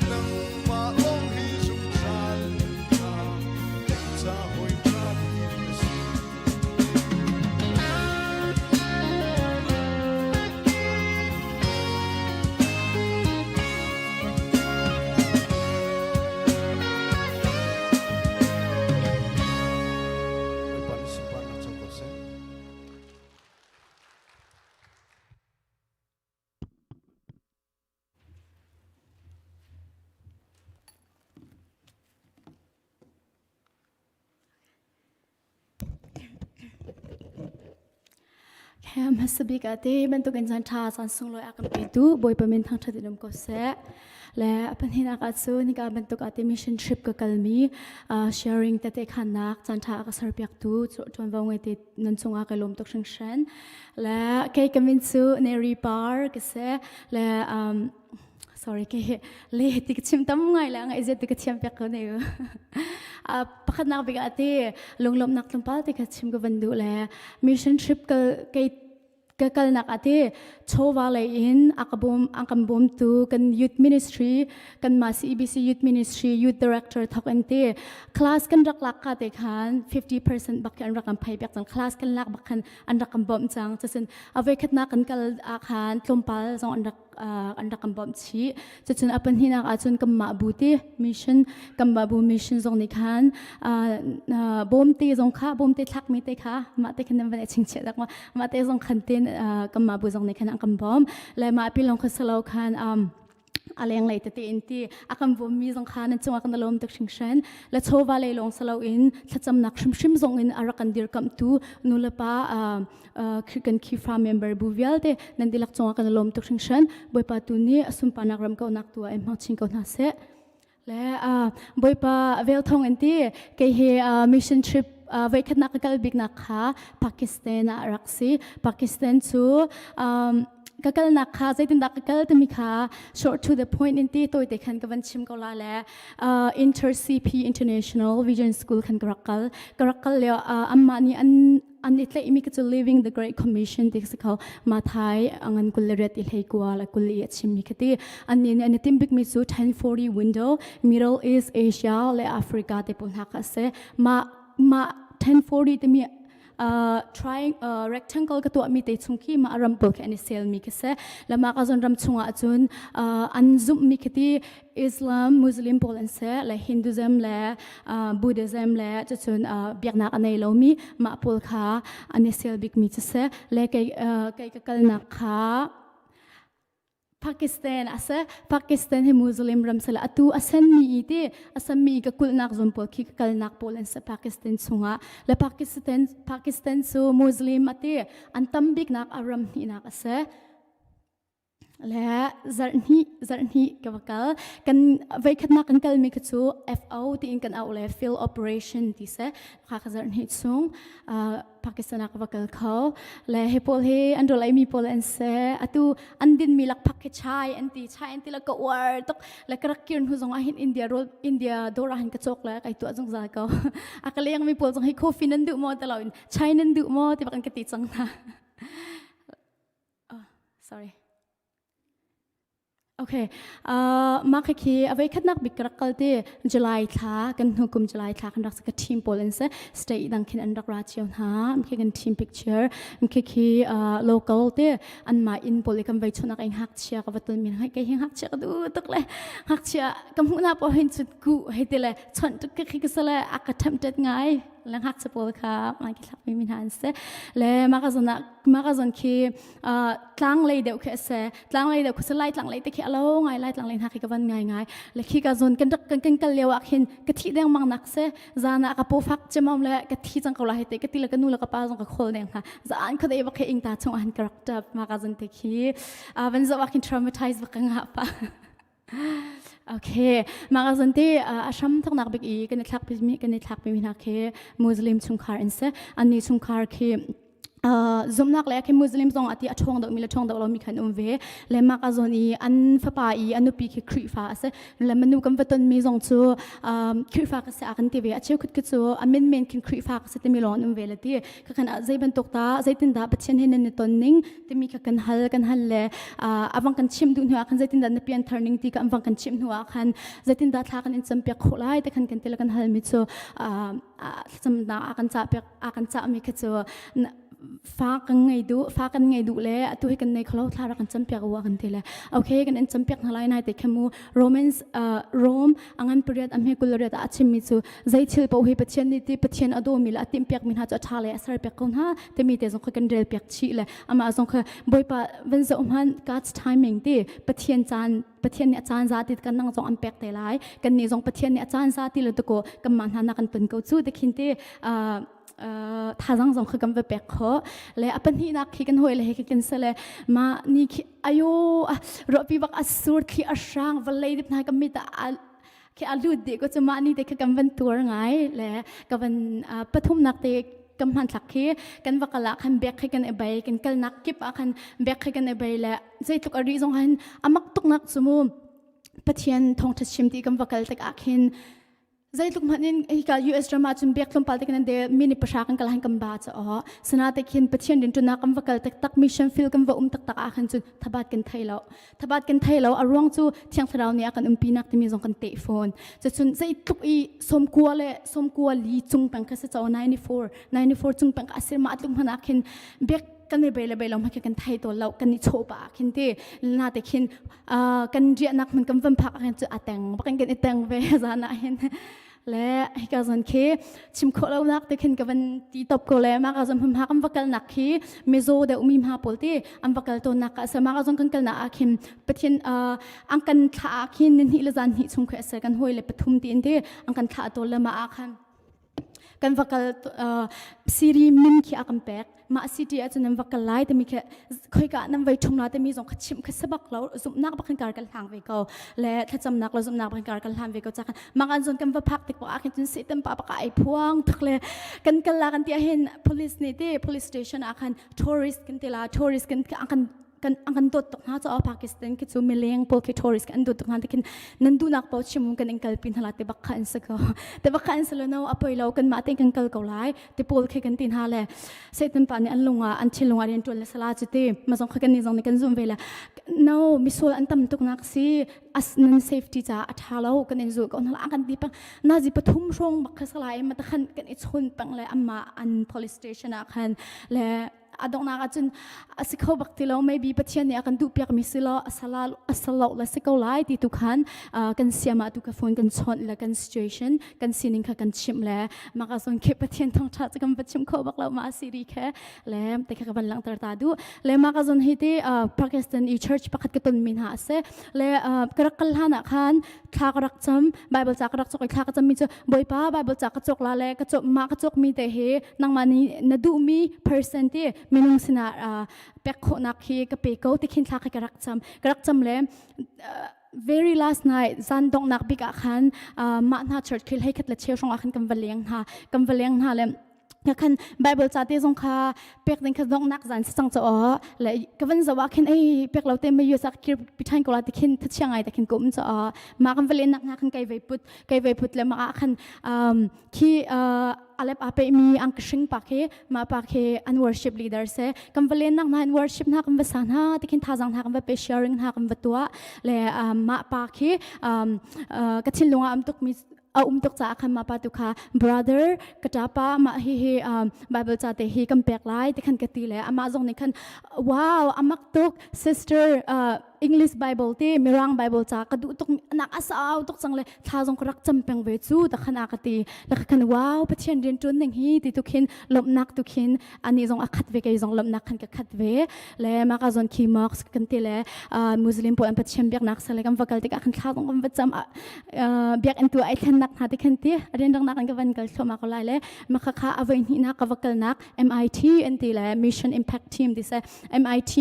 nangmah lawng hi zungzal nunnak ca hawi na si. Bawipa nih sunparnak co ko seh. Hmasa bik ah te bantukin caan ṭha caan sunglawi a kan petu Bawipa min thangṭhat in um ko seh. Le a pahnihnak ah cun hika bantuk ah te mission trip ka kalmi sharing tete khannak caan ṭha a ka serpiaktu ṭuanvo ngei te nan cungah ka lawm tuk hringhran. Le kei ka min cu Neri Par ka si. Le sorry ke le ti ka chim tam ngai la ngai zet ti ka thiam pek ko ne a pakhatnak bik ah te lunglawmhnak tlawmpal te ka chim ka van duh le mission trip ka kei ka kalnak ate chawva lei in akabom angkam bom tu kan youth ministry kan ma CEBC youth ministry youth director thok an te class kan rak lak ka te khan 50% bak an rak kan phai pek cang class kan lak bak khan an rak kan bom chang chasin avei khatna kan kal a khan tlawmpal zong an rak an rak kan bawmh chih. Cucun a pahnihnak ahcun kanmah bu ti mission kanmah bu mission zong nih khan bawmte zong kha bawmte thlakmi te kha mah te khan nan van i chingchiah dak ma mah te zong khan tin kanmah bu zong nih khan an kan bawm le mah pi lawng kha salo khan a lenglei tete in ti a kan bawmmi zong kha nan cungah kan lawm tuk hringhran le chawva lei lawng salo in thlacamnak hrimhrim zong in a rak kan dirkamhtu nulepa kan Khrihfa member bu vialte nan dihlak cungah kan lawm tuk hringhran. Bawipa tu nih a sunparnak ram kauhnak tu ah in hmang chin ko hna seh. Le Bawipa vel thong in ti kei hi mission trip voikhatnak ka kal biknak kha Pakistan ah rak si. Pakistan cu ka kalnak kha zeitindah ka kal timi kha short to the point in ti tawite khan ka van chim ko la le Inter CP International Vision School khan ka rak kal ka rak kal lio amma nih an an i tlaihmi ka cu Living the Great Commission ti si kho Mathai angan kul le riat i hlei kua la kul i a chimmi kha ti an nih an i tim bikmi cu 1040 window Middle East Asia le Africa te pawl hna kha a si ma ma 1040 timi trying rectangle ka tuahmi te chung khi ma ram pawl khi an i sel mi khi si lama ka zon ram chungah cun an zumhmi khi ti Islam Muslim pawl an si le Hinduism le Buddhism le cucun biaknak a nei lomi mah pawl kha an i sel bikmi cu si le kei kei ka kalnak kha Pakistan a si Pakistan hi Muslim ram si le atu a senmi i ti a senmi ka kulhnak zon pawl khi ka kalnak pawl an si Pakistan chungah le Pakistan Pakistan cu Muslim a ti an tam biknak a ram hnihnak a si Le zarhhnih zarhhnih ka va kal. Kan voikhatnak kan kalmi kha cu FO tiin kan auh le field operation ti seh. Kha ka zarhhnih chung Pakistan ah ka va kal kho. Le hi pawl hi an rawl eimi pawl an si. Atu an dinmi lakphak khi chai an ti. Chai an ti le ka uar tuk. Le ka rak kir hnu zong ah hin India rawl India dawr ah hin ka cawk le kai tuah zungzal ko. A ka lengmi pawl zong hi coffee nan duh maw ti loin chai nan duh maw ti bak an ka ti cang hna. Oh, sorry. Okay. Uh, mah khi a voikhatnak bik ka rak kal ti July thla kan hnu kum July thla kan rak ka team pawl an si state dang khin an rak ra cio hna khi kan team picture khi khi uh, local te an mah inn pawl i kan vei chunak ing ngakchia ka va ton min hai ke hi ngakchia ka du tuk le ngakchia ka hmuh na po hin chut ku hei ti le chon tuk khi ka sale a ka tham tet ngai le ngakchia pawl kha mai ki thlak mi min han se le ma ka zon ma ka zon khi tlang lei deuh khi a si tlang lei deuh khi lai tlang lei te khi alo ngai lai tlang lei hna khi ka van ngai ngai le khi ka zon kan rak kan kan kal lio ah khin ka thi deng mang nak se zana ka po fak chemom le ka thi chang ko la he te ka ti le ka nu le ka pa zong ka khol deng ha zan kha dei bak he ing ta chung an character ma ka zon te khi van zo ah khin traumatize bak ka nga pa Okay, mah ka zon te a hram thoknak bik i kan i thlak mi kan i thlak mi hna khi Muslim chungkhar an si. Anni chungkhar khi zumnak le khi Muslim zong ati a ṭhawng deuh mi le ṭhawng deuh lo mi khan um ve. Le mah ka zon i an fapa i an nupi khi Khrihfa a si. Le manu kan va ton mi zong cu Khrihfa ka si a kan ti ve. A cheukhat khi cu a men men khin Khrihfa ka si timi lawng an um ve le ti. Ka khan zei bantuk ta zeitin dah Pathian he nan i ton ning timi kha kan hal kan hal le avang kan chim duh hnu ah khan zeitindah na pian thar ning ti ka avang kan chim hnu ah khan zeitindah thla kan in campiak khawh lai te khan kan ti le kan hal mi cu thlacamnak a kan cah piak a kan cah mi kha cu fa kan ngei duh fa kan ngei duh le atu hi kan nei kholo thla ra kan campiak u kan ti le okay kan in campiak hna lai nai te khemu Romans Rome angan pariat amhe kul riat a chim mi cu zei thil paoh hi Pathian nih ti Pathian a dawmi le a timhpiak mi hna cu a ṭha le a serpiak ko hna timi te zong kha kan rel piak chih le amah zong kha Bawipa van zoh hmanh God's timing ti Pathian caan Pathian nih a caan za ti kan nang zong an pek te lai kan nih zong Pathian nih a caan za ti le tuko kanmah hna na kan ton ko cu tikhin ti thazang zong kha kan va pek kho le a pahnihnak khi kan hawi le he kan sale ma ni khi ayo ruahpi bak a sur thli a hrang vawlei dip hna kan mit ah khi a lut dih ko cu mah ni te kha kan van tuar ngai le ka van pathumnak te kan hmanthlak khi kan va kal ah khan bek khi kan i bei kan kalnak kip ah khan bek khi kan i bei le zeitluk a ri zong han amak tuknak cu mu Pathian thawngtha chim ti kan va kal tik ah khin zeitluk hmanh in hika US ram ah cun biak tlawmpal te kan de mini pahra kan kal han kan ba cha aw sana te khin Pathian rin tuna kan va kal tak tak mission field kan va um tak tak ah khan cun thabat kan thei lo thabat kan thei lo a ruang cu thiang thlarau nih a kan umpi nak timi zong kan te phone cucun zeitluk i somkua le somkua li cung peng kha se chaw 94 94 cung peng ka asir ma tluk hmanh ah khin biak kan i bei le bei lo hmanh kan thei tawn lo kan i chawh pa khin ti na te khin kan riahnak hmun kan van phak ah khin cu a teng bakin kan i teng ve zan ah hin le hika zon khi chim khawh lo nak te khin ka van ti top ko le ma ka zon hum ha kan va kal nak khi mizo deuh mi hma pawl ti an va kal tawn nak ka sa ma ka zon kan kal na ah khin pathian an kan thla ah khin ni hnih le zan hnih chung khi ase kan hoi le pathum ti in ti an kan thla tawl le ma ah khan kan va kal Siri min khi a kan pek mah city ah cun nan va kal lai timi khi khoika nan vai ṭhum la timi zong kha chimh kha sabak lo zumhnak bak kar kan hlang ve ko le thlacamnak le zumhnak bak kar kan hlan ve ko ca mak an zon kan va phak tik ah khin cun Satan pa baka ai phuang tuk le kan kal la kan ti hin police nih ti police station ah khan tourist kan ti la tourist kan kan kan an kan dawt tuk hna caah Pakistan khi cu mileng pawl khi tourist kan dawt tuk hna tikhin nan duhnak paoh chim kan in kalpi hna la te bak kha an si ko te bak kha an si lo no a poi lo kan mah te kan kal ko lai te pawl khi kan ti hna le Satan pa nih an lungah an thinlung ah rian tuan le sala cu ti ma zong kha kan ni zong nih kan zum ve le no misual an tam tuk nak si as nan safety ca a tha lo kan in zul ko hna la kan ti pang nazi pathum hrawng bak kha salai ma ta khan kan i chun pang le amma an police station ah khan le a donghnak ahcun a si kho bak ti lo maybe Pathian nih a kan duh piakmi si lo a sala a salo le si ko lai ti tu khan kan siam ah tu ka phone kan chawnh le kan situation kan sining kha kan chimh le maka zon khi Pathian thawngtha cu kan va chim kho bak lo ma si ri khe le te kha ka van langhter ta du le maka zon hi ti Pakistan i church pakhat ka ton min ha ase le ka rak kal hlan ah khan thla ka rak cam Bible ca ka rak cawk i thla ka cam mi cu Bawipa Bible ca ka cawk la le ka cawk ma ka cawk mi te hi nangmah nih na duhmi person ti minung sinah pek khawhnak khi ka pe ko ti khin thla kha ka rak cam ka rak cam le very last night zan donghnak bik ah khan mah hna church khil hei khat le cheu hrawng ah khan kan va leng hna kan va leng hna le. Ka khan Bible ca te zong kha pek ding kha donghnak zan si cang cho le ka van zo ah khin ei pek lo te mai sak kir pithan ko la ti khin thachia ngai te khin ko um cho ma kan valen nak na khan kai vei put kai vei put le ma ah khan khi alep a pe mi ang hring pa khi ma pa khi an worship leader se kan valen nak na an worship na kan va sa na ti khin thazang na kan va pe sharing na kan va tua le ma pa khi ka thinlung ah am tuk mi a um tuk caah khan mah pa tu kha brother ka ṭapa mah hi hi Bible ca te hi kan pek lai ti khan ka ti le amah zong nih khan wow amak tuk sister English Bible te Mirang Bible ca ka duh tuk nak a sau tuk cang le thla zong ka rak cam peng ve cu ta khan a ka ti la khan wow Pathian rian ṭuan ning hi ti tu khin lawmhnak tu khin ani zong a khat ve kei zong lawmhnak khan ka khat ve le mah ka zon khi mosque kan ti le Muslim pawl an Pathian biaknak sale kan va kal tikah khan thla zong kan va cam biakinn tu ai thlennak hna ti khan ti rianrangnak an ka van kal thluahmah ko lai le maka kha a voi hnihnak ka va kalnak MIT an ti le Mission Impact Team ti se MIT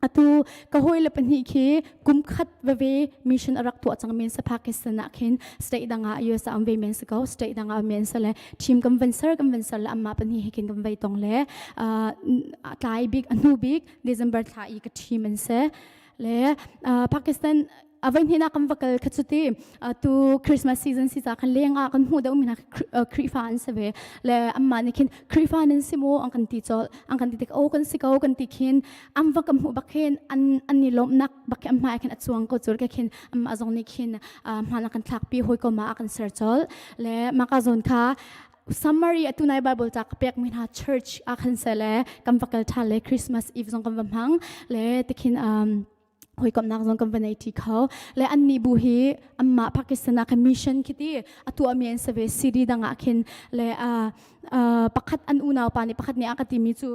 atu ka hawi le pahnih khi kum khat veve mission a rak tuah cang men sa Pakistan ah khin state dang ah US ah um ve men sa ko state dang ah men sa le team kan van ser kan van ser le amma pahnih he khin kan vai tong le tlai bik a hnu bik December thla i ka team an se le Pakistan avai hnih nak kan va kal kha cu ti tu Christmas season si ca khan leng ah kan hmuh deuh mi hna Khrihfa an si ve le amma nih khin Khrihfa nan si maw an kan ti chol an kan ti tik o kan si ko kan ti khin an va kan hmuh bak khin an an ni lawmnak bak khi an hmai khin a chuang ko chur ke khin amma zong nih khin hman kan thlak pi hoi ko ma a kan ser chol le maka zon kha summary atu nai Bible ca ka pek mi hna church a khan se le kan va kal tha le Christmas Eve zong kan va hmang le tikhin um hawikomhnak zong kan va nei ṭi kho le annih bu hi anmah Pakistan ah khan mission khi ti a tuahmi an si ve city dang ah khin le pakhat an unau pa nih pakhat nih a ka timi cu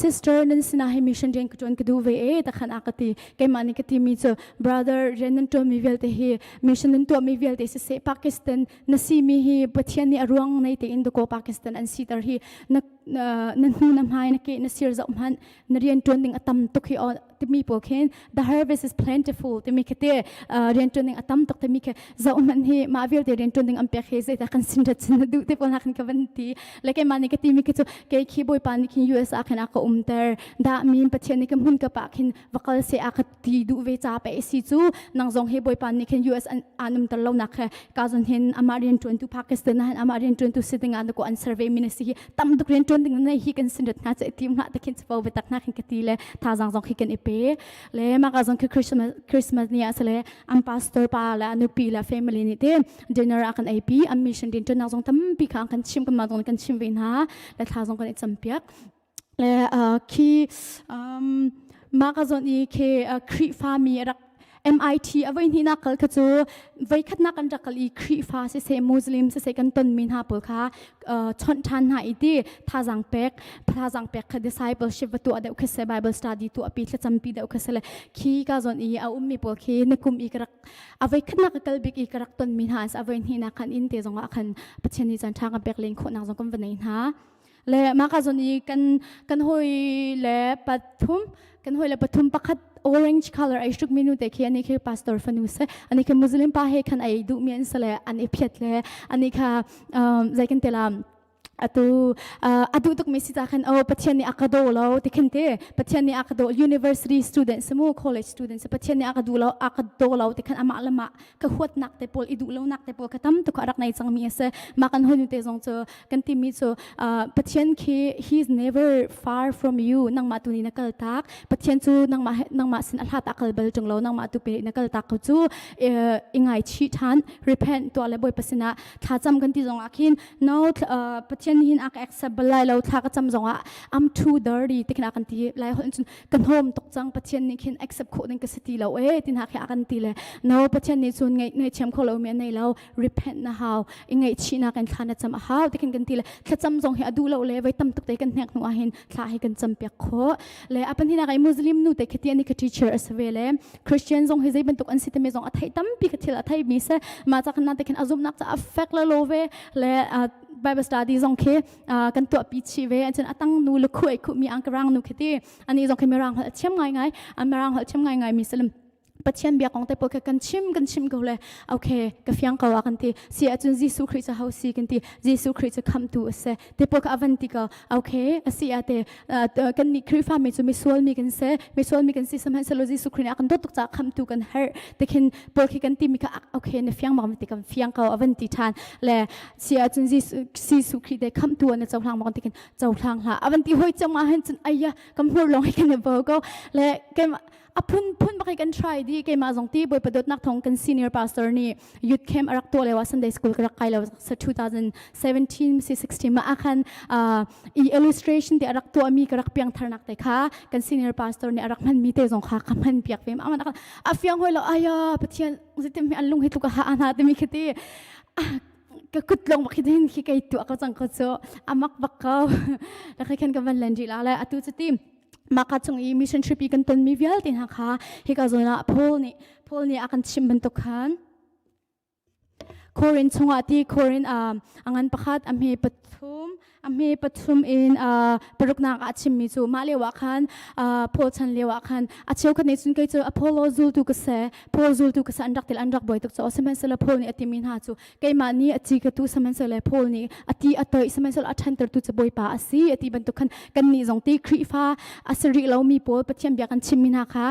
sister nan sinah hi mission rian ka ṭuan ka duh ve e takhan a ka ti keimah nih ka timi cu brother rian nan ṭuanmi vialte hi mission nan tuahmi vialte siseh Pakistan na simi hi Pathian nih a ruang nei tein dakaw Pakistan an siter hi na na hnu na hmai na ke na sir zoh hmanh na rian ṭuan ding a tam tuk hi timi pawl khin the harvest is plentiful timi khi te rian ṭuan ding a tam tuk timi khi zoh hmanh hi mah vialte rian ṭuan ding an pek hi zeidah kan sin rat chin na duh te pawl hna khan ka van ti le keimah nih ka timi khi cu kei khi bawipa nih khin US ah khin a ka umter dah min Pathian nih ka hmun ka pa khin va kal se a ka ti duh ve ca pe si cu nang zong hi bawipa nih khin US an an umter lo nak khe ka zon hin amah rian ṭuan tu Pakistan ah amah rian ṭuan tu si ding ah ko an survey min si hi tam tuk rian ṭuan ding nei hi kan sin rat hna che tim hna te khin chapo biatak hna khin ka ti le thazang zong khi kan i pe le maka zong khi Christmas Christmas ni ah sale an pastor pa le anupi le family nih te dinner a kan ei pi an mission din ṭuan nak zong tampi kha kan chim kan ma zong kan chim ve hna le thla zong kan i cam piak le khi mah ka zawn i khi Khrihfa mi rak MIT a voi hnihnak kal kha cu voi khatnak kan rak kal i Khrihfa siseh Muslim siseh kan tonmi hna pawl kha chawnh ṭhan hna i ti thazang pek thazang pek kha discipleship va tuah deuh kha se Bible study tuah pi thlacam pi deuh kha se le khi ka zawn i a ummi pawl khi na kum i ka rak a voi khatnak ka kal bik i ka rak tonmi hna a voi hnihnak khan inn te zongah khan Pathian nih caan ṭha kan pek len khawhnak zong kan va nei hna Le mah ka zawn i kan kan hawi le pathum kan hawi le pathum pakhat orange color ai hruk mi nu te khi ani khi pastor fanu se ani khi muslim pa he khan ai duh mi an se le an i phiat le ani kha zai kan te la atu adu tuk mi si ta khan oh pathian nih a ka do lo ti khin te pathian nih a ka do university student samu college student se pathian nih a ka du lo a ka do lo ti khan amah lama ka huatnak te pawl i duh lonak te pawl ka tam tuk a rak nei cangmi a si mah kan honu te zong cu kan timi cu Pathian khi he is never far from you nangmah tu nih na kal tak Pathian cu nangmah nangmah sin a hlat a kal bal ṭung lo nangmah tu pe na kal tak ko cu i ngaichih ṭhan repent tuah le Bawipa sinah thlacam kan ti zong ah khin no Pathian hin a ka accept bal lai lo thla ka cam zong ah I'm too dirty ti khin a kan ti lai holh cun ka hnawm tuk cang Pathian nih khin accept khawh ding ka si ti lo e tin ha khi a kan ti le no Pathian nih cun ngaih ngaihthiam kho lo mi an nei lo repent na hau i ngaihchihnak in thla na cam a hau ti khin kan ti le thlacam zong hi a duh lo le voi tam tuk te kan hnek hnu ah hin thla hi kan cam piak khawh le apan hinak ai Muslim nu te khiti ani ka teacher a si ve le Christian zong hi zei bantuk an si te mi zong a thei tampi ka thil a thei mi se ma cha khan na te khin azum nak cha a fek le lo ve le Bible study zong khi kan tuahpi chih ve cun atang nu le khuai khuh mi angkarang nu khi ti ani zong khi mirang holh a thiam ngai ngai mirang holh thiam ngai ngai mi salim. Pathian bia kong te pawl kha kan chim kan chim ko le okay ka fiang ko a kan ti si ahcun Jesuh Khrih cu ho si kan ti Jesuh Khrih cu khamtu a si te pawl kha a van ti ko okay a si ah te kan nih Khrihfa mi cu misual mi kan si misual mi kan si sihmanhsehlaw Jesuh Khrih nih a kan dawt tuk caah khamtu kan herh te khin pawl khi kan ti mi kha okay na fiang bak ti kan fiang ko a van ti ṭhan le si ahcun Jesuh Khrih te khamtu an cohlang bak ti khin cohlang hlah a van ti hoi cang ah hin cun ayya kam hmur lawng hi kan bo ko le keimah a phunphun bak kan try di keimah zong ti Bawipa dawtnak thawng kan senior pastor nih youth camp a rak tuah lio ah Sunday school ka rak kai lo sa 2017 si 16 ma akhan i illustration te a rak tuah mi ka rak piang tharnak te kha kan senior pastor nih a rak hman mi te zong kha ka hman piak ve ma a fiang hoi lo aya pathian zitim mi an lung hi tluk a ha ana te mi khiti ka kut long bak hin khi kai tuah ko cang ko chu amak bak ko la khan ka van len ri la le atu chu ti Maka chung i mission trip i kan tonmi vialte hna kha hika zawn ah Paul nih Paul nih a kan chimh bantuk khan Korin chungah ti Korin a ngan pakhat a hme pathum a hme pathum in paruknak ah chimmi cu mah lio ah khan Paul chan lio ah khan a cheukhat nih cun kei cu Apollo zultu ka si Paul zultu ka si an rak til an rak buai tuk caw sihmanhsehlaw Paul nih a timi hna cu keimah nih a ci ka tu sihmanhsehlaw Paul nih a ti a toih sihmanhsehlaw a ṭhantertu cu Bawipa a si a ti bantuk khan kannih zong ti Khrihfa a si rih lomi pawl Pathian bia kan chimmi hna kha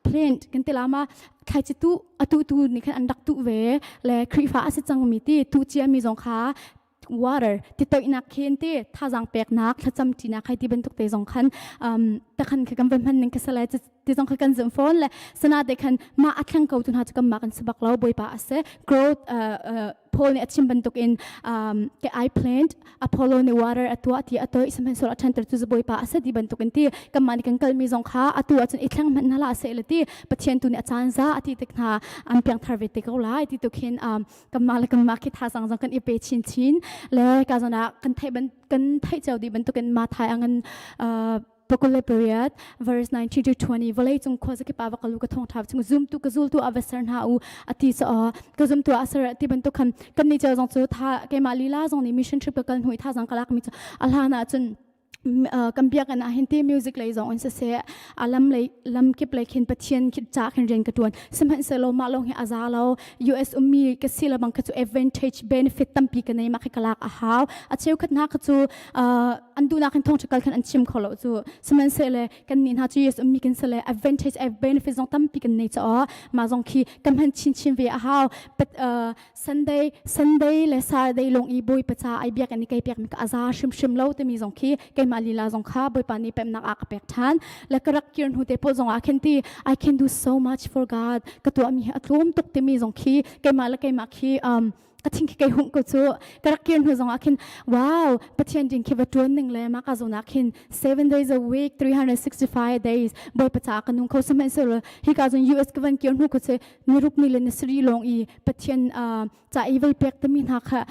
plant kan ti lama thlaici tu atu tu nih khan an rak tuh ve le Khrihfa a si cangmi ti tuh ciami zong kha water ti toihnak khin ti thazang peknak thlacam ṭinak hai ti bantuk te zong khan um, takhan kha kan van hman ning ka salai ti zong kha kan zumh fawn le sana te khan mah a thleng ko tu hna cu kan mah kan si bak lo bawipa a si growth uh, uh, Paul nih a chim bantuk in um, ke I plant Apollo nih water a tuah ti a toih sihmanhsehlaw a ṭhanter cu bawipa a si ti bantuk in ti kanmah nih kan kalmi zong kha atu ahcun i thleng hmanh hna hlah seh le ti Pathian tu nih a caan za a ti tik hna an piangthar ve te ko lai ti tu khin um, kanmah le kanmah khi thazang zong kan i pe chinchin le ka zawn ah kan theih ban kan theih cio dih bantukin Mathai angan uh, pakul le pariat verse 19 to 20 vawlei cung khua zakip ah va kalu ka thawngtha chung zumtu ka zultu a va ser hna u ati so ka zumtu a ser ti bantuk khan kan ni cheu zong cu tha keimah lila zong nih mission trip ka kal hnu i thazang ka lak mi cu a hlan ah cun kan biakinn ah hin ti music lei zong in siseh a lam lei lam kip lei khin Pathian ca khin rian ka tuan sihmanhsehlaw mah lawng hi a za lo US ummi ka si lebang kha cu advantage benefit tampi ka nei mah khi ka lak a hau a cheukhat hna kha cu an duhnak in thawngṭha kal khan an chim kho lo cu sihmanhsehlaw kan nih hna cu US ummi kan si le advantage benefit zong tampi kan nei caah mah zong khi kan hman chinchin ve a hau but Sunday Sunday le Saturday lawng i Bawipa ca ai biakinn i kai pekmi ka aza hrimhrim lo timi zong khi keimah lila zong kha Bawipa nih pemnak a ka pek ṭhan le ka rak kir hnu te pawl zong ah khin ti I can do so much for God ka tuahmi hi a tlawm tuk timi zong khi keimah le keimah khi um, ka thing khi kei hung ko cu ka rak kir hnu zong ah khin wow Pathian ding khi va ṭuan ning le mah ka zawn ah khin 7 days a week 365 days Bawipa ca ka nung kho sihmanhsehlaw hika zong US ka van kir hnu ko cu niruk ni le nisarih lawng i Pathian ca i vei pek timi hna kha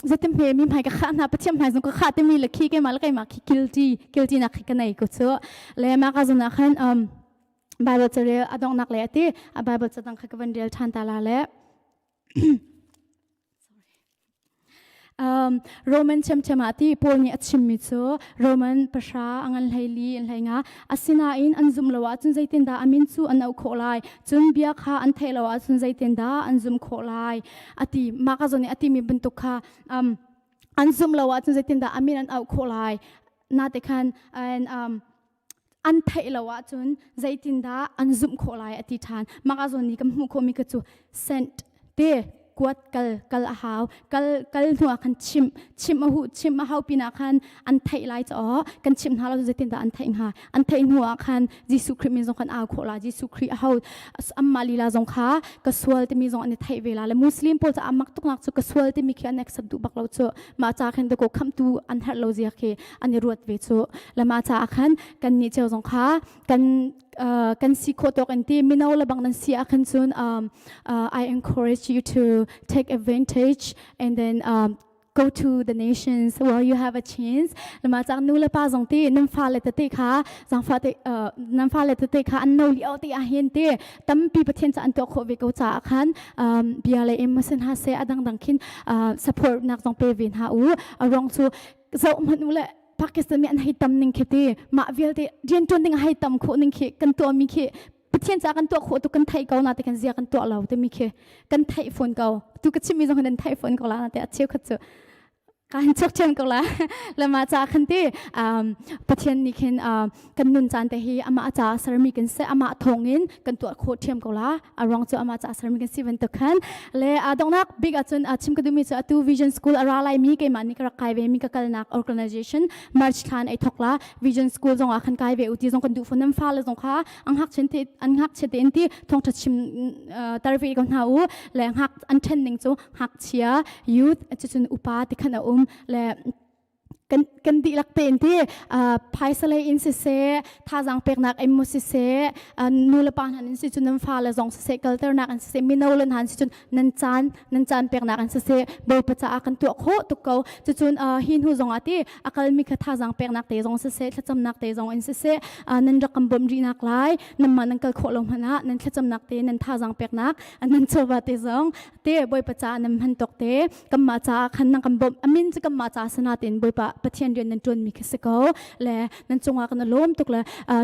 zeitin hme mi hmai ka khah hna Pathian hmai zong ka khah timi le khi keimah le keimah khi guilty guilty nak khi ka nei ko cu le mah ka zon ah khan Bible carel a donghnak le ati a Bible cadang kha ka van rel ṭhan ta la le Um, Roman ṭhiamṭhiam ah ti Paul nih a chimmi cu Roman pahra a ngan hlei li an hlei nga. Asinain an zumh lo ahcun zeitindah a min cu an auh khawh lai? Cun bia kha an theih lo ahcun zeitindah an zumh khawh lai? A ti. Mah ka zawn nih a timi bantuk kha um, an zumh lo ahcun zeitindah a min an auh khawh lai? Nate khan and, um, an theih lo ahcun zeitindah an zumh khawh lai a ti ṭhan. Mah ka zawn nih kan hmuh khawhmi kha cu sent te kuat kal kal a hau kal kal hnu ah khan chimh chimh a hu chimh a hau pinah khan an theih lai caw kan chimh hna lo zeitindah an theih hnga an theih hnu ah khan Jesuh Khrih min zong khan au khawh la Jesuh Khrih a ho amma lila zong kha ka sual timi zong an i theih ve la le Muslim pawl ca amak tuknak cu ka sual timi khi an accept duh bak lo cu mah ca khin ko khamtu an herh lo zia khi an i ruat ve cu le mah caah khan kan nih cio zong kha kan kan si khawh tawk in ti mino le bang nan si ah khan cun um, uh, I encourage you to take advantage and then um, go to the nations while you have a chance lama chang nu le pa zong ti nan fa le tete kha zang fa te nan fa le tete kha an no li te a hin te tampi pathian cha an to kho ve ko cha khan um, bia le emotion ha se adang dang khin support nak zong pe ve ha u arong chu zoh hmanh u le Pakistan mi an hei tam ning khi ti mah vialte rian ṭuan ding a hei tam khawh ning khi kan tuahmi khi. Pathian ca kan tuah khawh tu kan theih ko na te kan zia kan tuah lo timi khi kan theih fawn ko. Tu ka chimmi zong nan theih fawn ko la na te a cheukhat cu kan chok ṭhiam ko la. Lama ca khan ti Pathian nih khin kan nun caan te hi amah ca sermi kan si, amah thawngin kan tuah khawh ṭhiam ko la. A ruang cu amah ca sermi kan si bantuk khan. Le donghnak bik ahcun chim ka duhmi cu atu Vision School a ra laimi keimah nih ka rak kai ve mi ka kalnak organization March thlan ei thok la. Vision School zong ah khan kai ve u ti zong kan duh fawn. Nan fale zong kha an ngakchia te an ngakchia te in ti thawngṭha chim tar ve ko hna u. Le ngak an ṭhen ning cu ngakchia youth cucun upa ti khan a um le kan kan dihlak tein ti phaisa lei in siseh thazaang peknak in mu siseh nu le pa hna in si cun nan fale zong siseh kalternak in siseh mino le hna si cun nan caan nan caan peknak in siseh Bawipa caah kan tuah khawh tuk ko. Cucun hi hnu zong ah ti a kalmi kha thazaang peknak te zong siseh thlacamnak te zong in siseh nan rak kan bawmh rihnak lai nanmah nan kal khawh lo hmanh ah nan thlacamnak te nan thazaang peknak nan chawva te zong te Bawipa caah nan hman tok te kanmah caah khan nan kan bawmh amin cu kanmah caah sana tein Bawipa Pathian rian nan ṭuanmi khi si ko le nan cungah kan lawm tuk le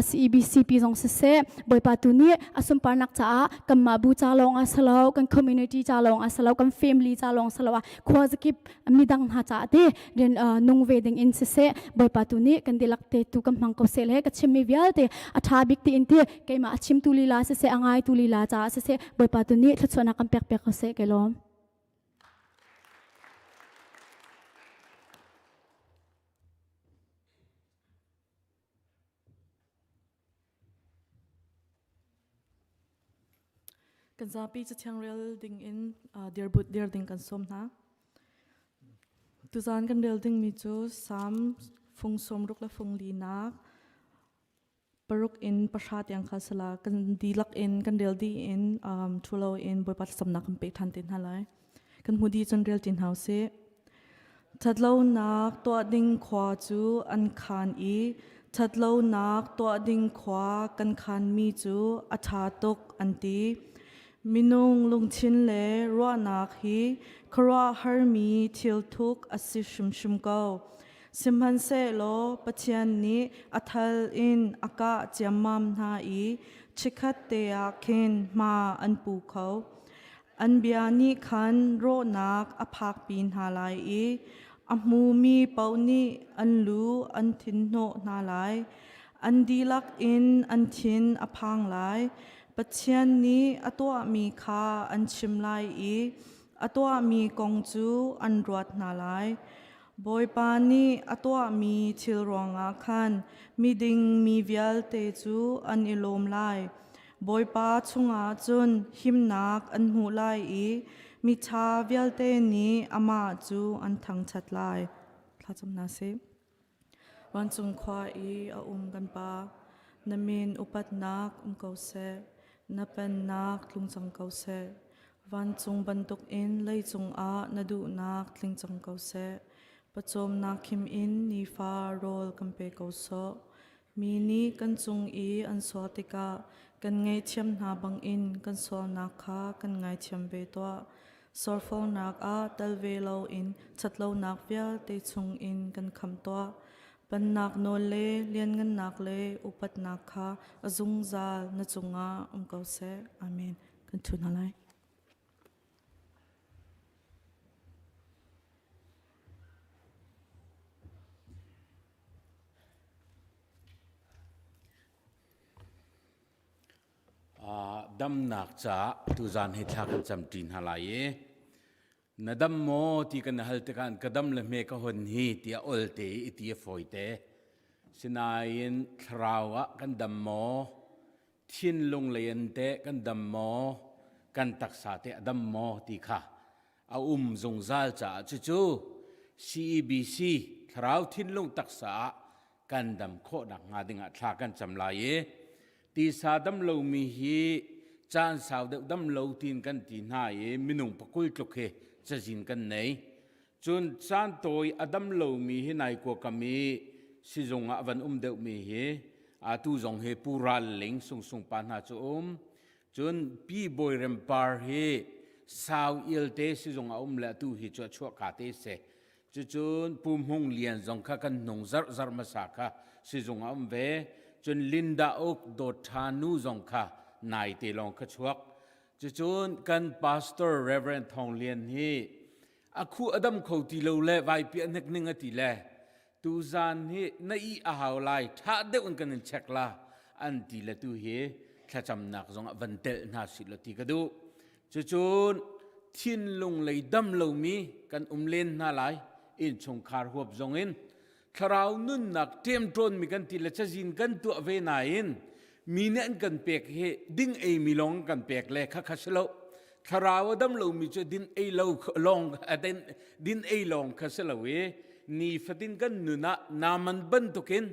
CEBCP zong siseh Bawipa tu nih a sunparnak caah kanmah bu ca lawng ah salo kan community ca lawng ah salo kan family ca lawng salo ah khua zakip midang hna caah te rian nung ve ding in siseh Bawipa tu nih kan dihlak te tu kan hmang ko seh le ka chimmi vialte a ṭha bik tiin ti keimah a chimtu lila siseh a ngaitu lila caah siseh Bawipa tu nih thluachuahnak kan pek piak ko seh ke lawm. Kan zapi cathiang rel ding in dirbut dir ding kan sawm hna. Tuzaan kan rel dingmi cu Salm fung 60 le fung linak paruk in pahra tiang kha sala kan dihlak in kan rel dih in ṭhulo in Bawipa thlacamnak kan pek ṭhan te hna lai. Kan hmu dih cun rel ṭi hna usih. Ṭhatlonak tuah ding khua cu an khaan i ṭhatlonak tuah ding khua kan khaanmi cu a ṭha tuk an ti. Minung lungthin le ruahnak hi khuaruahharmi thil thuk a si hrimhrim ko. Sihmanhsehlaw Pathian nih a thal in a kah ciammam hna i chikkhat te ah khin hma an pu kho. An bia nih khan rawhnak a phakpi hna lai i a hmumi paoh nih an lu an thinhnawh hna lai. An dihlak in an thin a phang lai. Pathian nih a tuahmi kha an chim lai i a tuahmi kong cu an ruat hna lai. Bawipa nih a tuahmi thil ruangah khan miding mi vialte cu an i lawm lai. Bawipa chungah cun himnak an hmuh lai i miṭha vialte nih amah cu an thangṭhat lai. Thlacam hna sih. Vancung khua i a um kan Pa, na min upatnak um ko seh, na pennak tlung cang ko seh. Vancung bantukin leicung ah na duhnak tling cang ko seh. Pawcawmnak khim in nifa rawl kan pe ko sawh. Mi nih kan cung i an sual tikah kan ngaihthiam hna bangin kan sualnak kha kan ngaithiam ve tuah. Sorfonak ah tel ve loin ṭhatlonak vialte chungin kan khamh tuah. Pennak nawl le lianngannak le upatnak kha a zungzal na cungah um ko seh. Amen. Kan ṭhu hna lai. Damnak caah tuzaan hi thla kan camṭi hna lai i na dam maw ti kan hal tikah ka dam le hme ka hon hi tiah olte i ti a fawite. Sinain thlarau ah kan dam maw thinlung lei in teh kan dam maw kan taksa teh a dam maw ti kha a um zungzal caah cucu CEBC thlarau thinlung taksa ah kan dam khawh nakhnga dingah thla kan cam lai i tisa dam lomi hi caan sau deuh dam lo tiin kan ti hna i minung pakul tluk hi cazin kan nei. Cun caan tawi a dam lomi hi nai kuakam i sizung ah van um deuhmi hi atu zong hi Pu Ral Ling Sungsung pa hna cu um. Cun Pi Bawi Rem Par hi sau ialte sizung a um le atu hi cu a chuahka te si. Cucun Pu Hmung Lian zong kha kan hnung zarh zarh hmasa kha sizung a um ve. Cun Linda Uk Dawt Ṭha nu zong kha nai te lawng kha chuak. Cucun kan pastor Reverend Thawng Lian hi a khu a dam kho ti lo le vaipi a hnek ning a ti le tuzan hi na i a hau lai ṭha deuh in kan in check la an ti le tu hi thlacamnak zong ah van telh hna si lo ti ka duh. Cucun thinlung lei dam lomi kan um len hna lai innchungkhar huap zong in thlarau nunnak ṭemṭawnmi kan ti le cazin kan tuah ve nain mi nih an kan pek hi ding eimi lawng kan pek le khakha si lo thlarau a dam lomi cu din ei lo lawng din ei lawng kha si lo i nifatin kan nun ah naman bantukin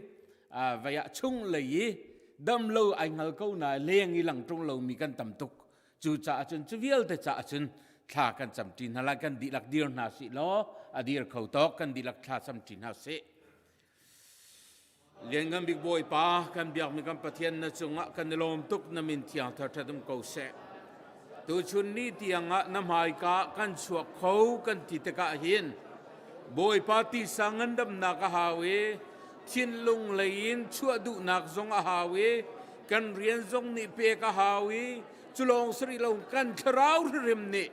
vei ah chung lei i dam lo ai hngal ko na leng i lang ṭung lomi kan tam tuk Cucaah cun cu vialte caah cun thla kan camṭi hna lai kan dihlak dir hna sih law a dir kho tawk kan dihlak thla camṭi hna sih. Lianngan bik Bawipa kan biakmi kan Pathian na cungah kan i lawm tuk na min thiang thar um ko seh. Tuchun ni tiangah na hmaika kan chuak kho kan ti tikah hin Bawipa tisa ngandamnak a hau i thinlung lei in chuah duhnak zong a hau i kan rian zong nih pek a hau i culawng sari lo kan thlarau hrim nih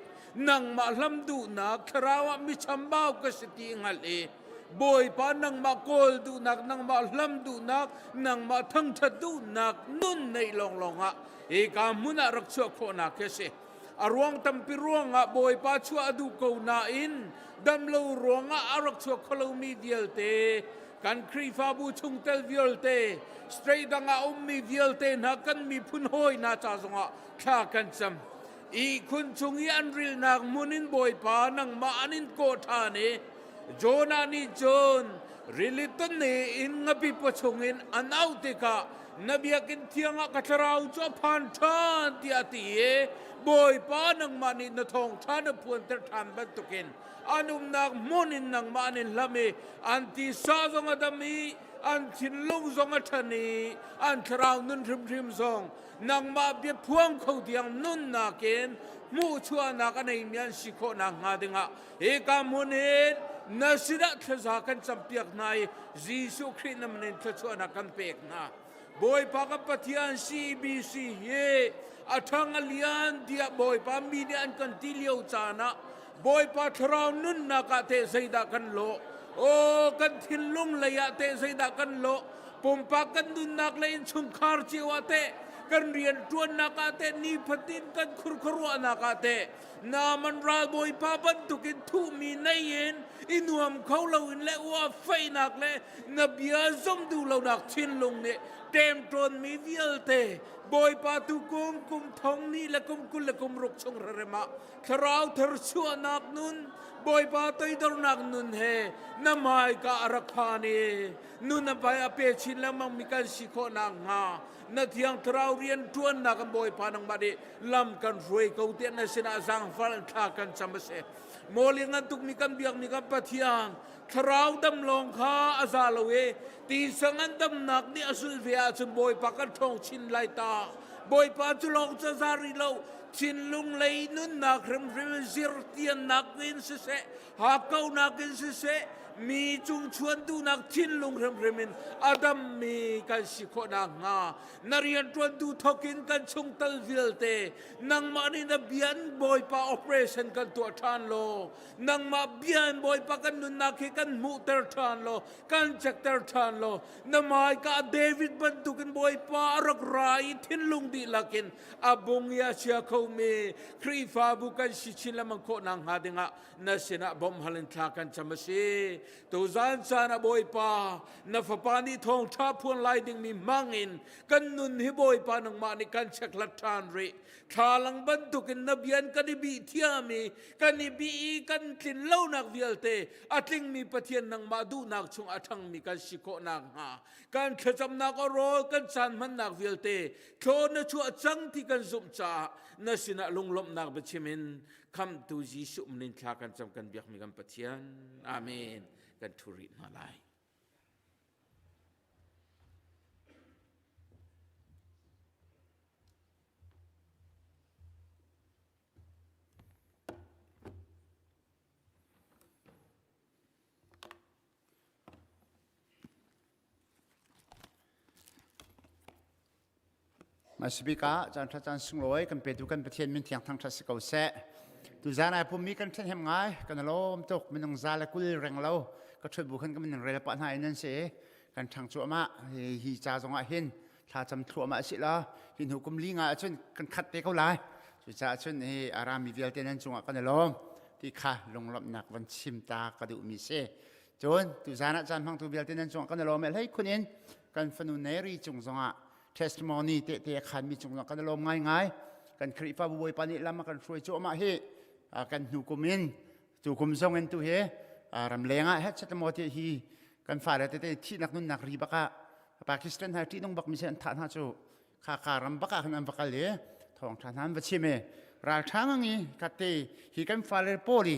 nangmah hlam duhnak thlarau ah mi chambau ka si ti hngalh i Bawipa nangmah kawl duhnak nangmah hlam duhnak nangmah thangthat duhnak nun neih lawnglawng ah hika hmun ah rak chuah khawhnak khi a si a ruang tampi ruangah Bawipa chuah a duh ko nain damlo ruangah a rak chuak kholomi vialte kan Khrihfabu chungtel vialte straight dang ah ummi vialte hna kan miphun hawi hna ca zongah thla kan cam ihkhun chung i an rilnak hmun in Bawipa nangmah an in kawh ṭhan i Jonah nih cun rili ton in ngapi paw chungin an auh tikah na biakinn thiang ah ka thlarau cu a phan ṭhan tiah a ti i Bawipa nangmah nih na thawngṭha na phuanter ṭhan bantukin an umnak hmun in nangmah an in hlam i an tisa zong a dam i an thinlung zong a ṭhan i an thlarau nun hrimhrim zong nangmah biaphuang kho tiang nunnak in hmuhchuahnak a neimi an si khawh nakhnga dingah hika hmun in na sinah thlaza kan campiak hna i Jesuh Khrih na min in thluachuahnak kan pek hna. Bawipa kan Pathian CBC hi a ṭhang a lian tiah Bawipa mi nih an kan ti lio caan ah Bawipa thlarau nunnak ah teh zeidah kan lawh? Aw kan thinlung lei ah teh zeidah kan lawh? Pumpak kan nunnak le innchungkhar cio ah teh kan rian ṭuannak ah teh nifatin kan khurkhuaruahnak ah teh Naaman ralbawipa bantukin thuhmi nei in i nuam kho loin le ua feihnak le na bia zum duh lonak thinlung nih ṭemṭawnmi vialte Bawipa tu kum kum thong ni le kum 20 le kum ruk chung rerem ah thlarau tharchuahnak nun Bawipa toidornak nun he na hmaika a rak phan i nun a pai a pe chin lengmang mi kan si khawh nakhnga na thiang thlarau rian ṭuannak kan Bawipa nangmah nih lam kan hruai ko tiah na sinah zaangfal thla kan cam a si mawli ngan tukmi kan biakmi kan Pathian thlarau dam lawng kha a za lo i tisa ngan damnak nih a sul ve ahcun Bawipa kan ṭhawng chin lai ta Bawipa cu lawng cu za rih lo thinlung lei nunnak hrimhrim zirtiannak in siseh hakkaunak in siseh mi cung chuan duhnak thinlung hrimhrim in a dammi kan si khawh nakhnga na rianṭuantu thawkin kan chungtel vialte nangmah nih na bia in Bawipa operation kan tuah ṭhan law nangmah bia in Bawipa kan nunnak hi kan hmuhter ṭhan law kan cekter ṭhan law na hmaika David bantukin Bawipa a rak ra i thinlung dihlak in a bung i a chia khomi Khrihfabu kan si chin lengmang khawh nakhnga dingah na sinah bawmh hal in thla kan cam a si. Tuzan caan ah Bawipa na fapa nih thawngṭha phuan lai dingmi hmang in kan nun hi Bawipa nangmah nih kan chekhlat ṭhan rih. Thlalang bantukin na bian kan i bih thiam i kan i bih i kan tlin lonak vialte a tlingmi Pathian nangmah duhnak chung a ṭhangmi kan si khawh nakhnga kan thlacamnak a rawl kan caan hmannak vialte thlaw na chuah cang ti kan zumh caah na sinah lunglawmhnak biachim in khamtu Jesuh min thla kan cam kan biakmi kan Pathian amen kan thu rih hna lai Masibik ah caan ṭha caan sunglawi kan petu kan Pathian min thiang thangṭhat si ko seh. Tuzaan ai pummi kan ṭhen hem ngai, kan lawm tuk minung za le 20 reng lo ka ṭhut bu khan ka minung rel pah hna in nan si. Kan ṭhang cuahmah hi hi ca zongah hin thlacam thluahmah si la hi hnu kum li nga ahcun kan khat te ko lai. Cucaah cun hi arami vialte nan cungah kan i lawm ti kha lunglawmhnak van chim ta ka duhmi si. Cun tuzaan ah caan hmangtu vialte nan cungah kan i lawm hlei khun in kan fanu Neri cung zongah testimony tehte a khanmi cung zongah kan i lawm ngaingai. Kan Khrihfabu Bawipa nih lam a kan hruai cuahmah hi kan hnu kum in tu kum zong in tu hi ramleng ah het maw ti hi kan fale tete thihnak nunnak ri bak ah Pakistan ha ṭihnung bak mi an thah hna cu kha ka ram bak ah khan an va kal i thawngṭha hna an va chim i ralṭha ngangi kate hi kan fale pawl i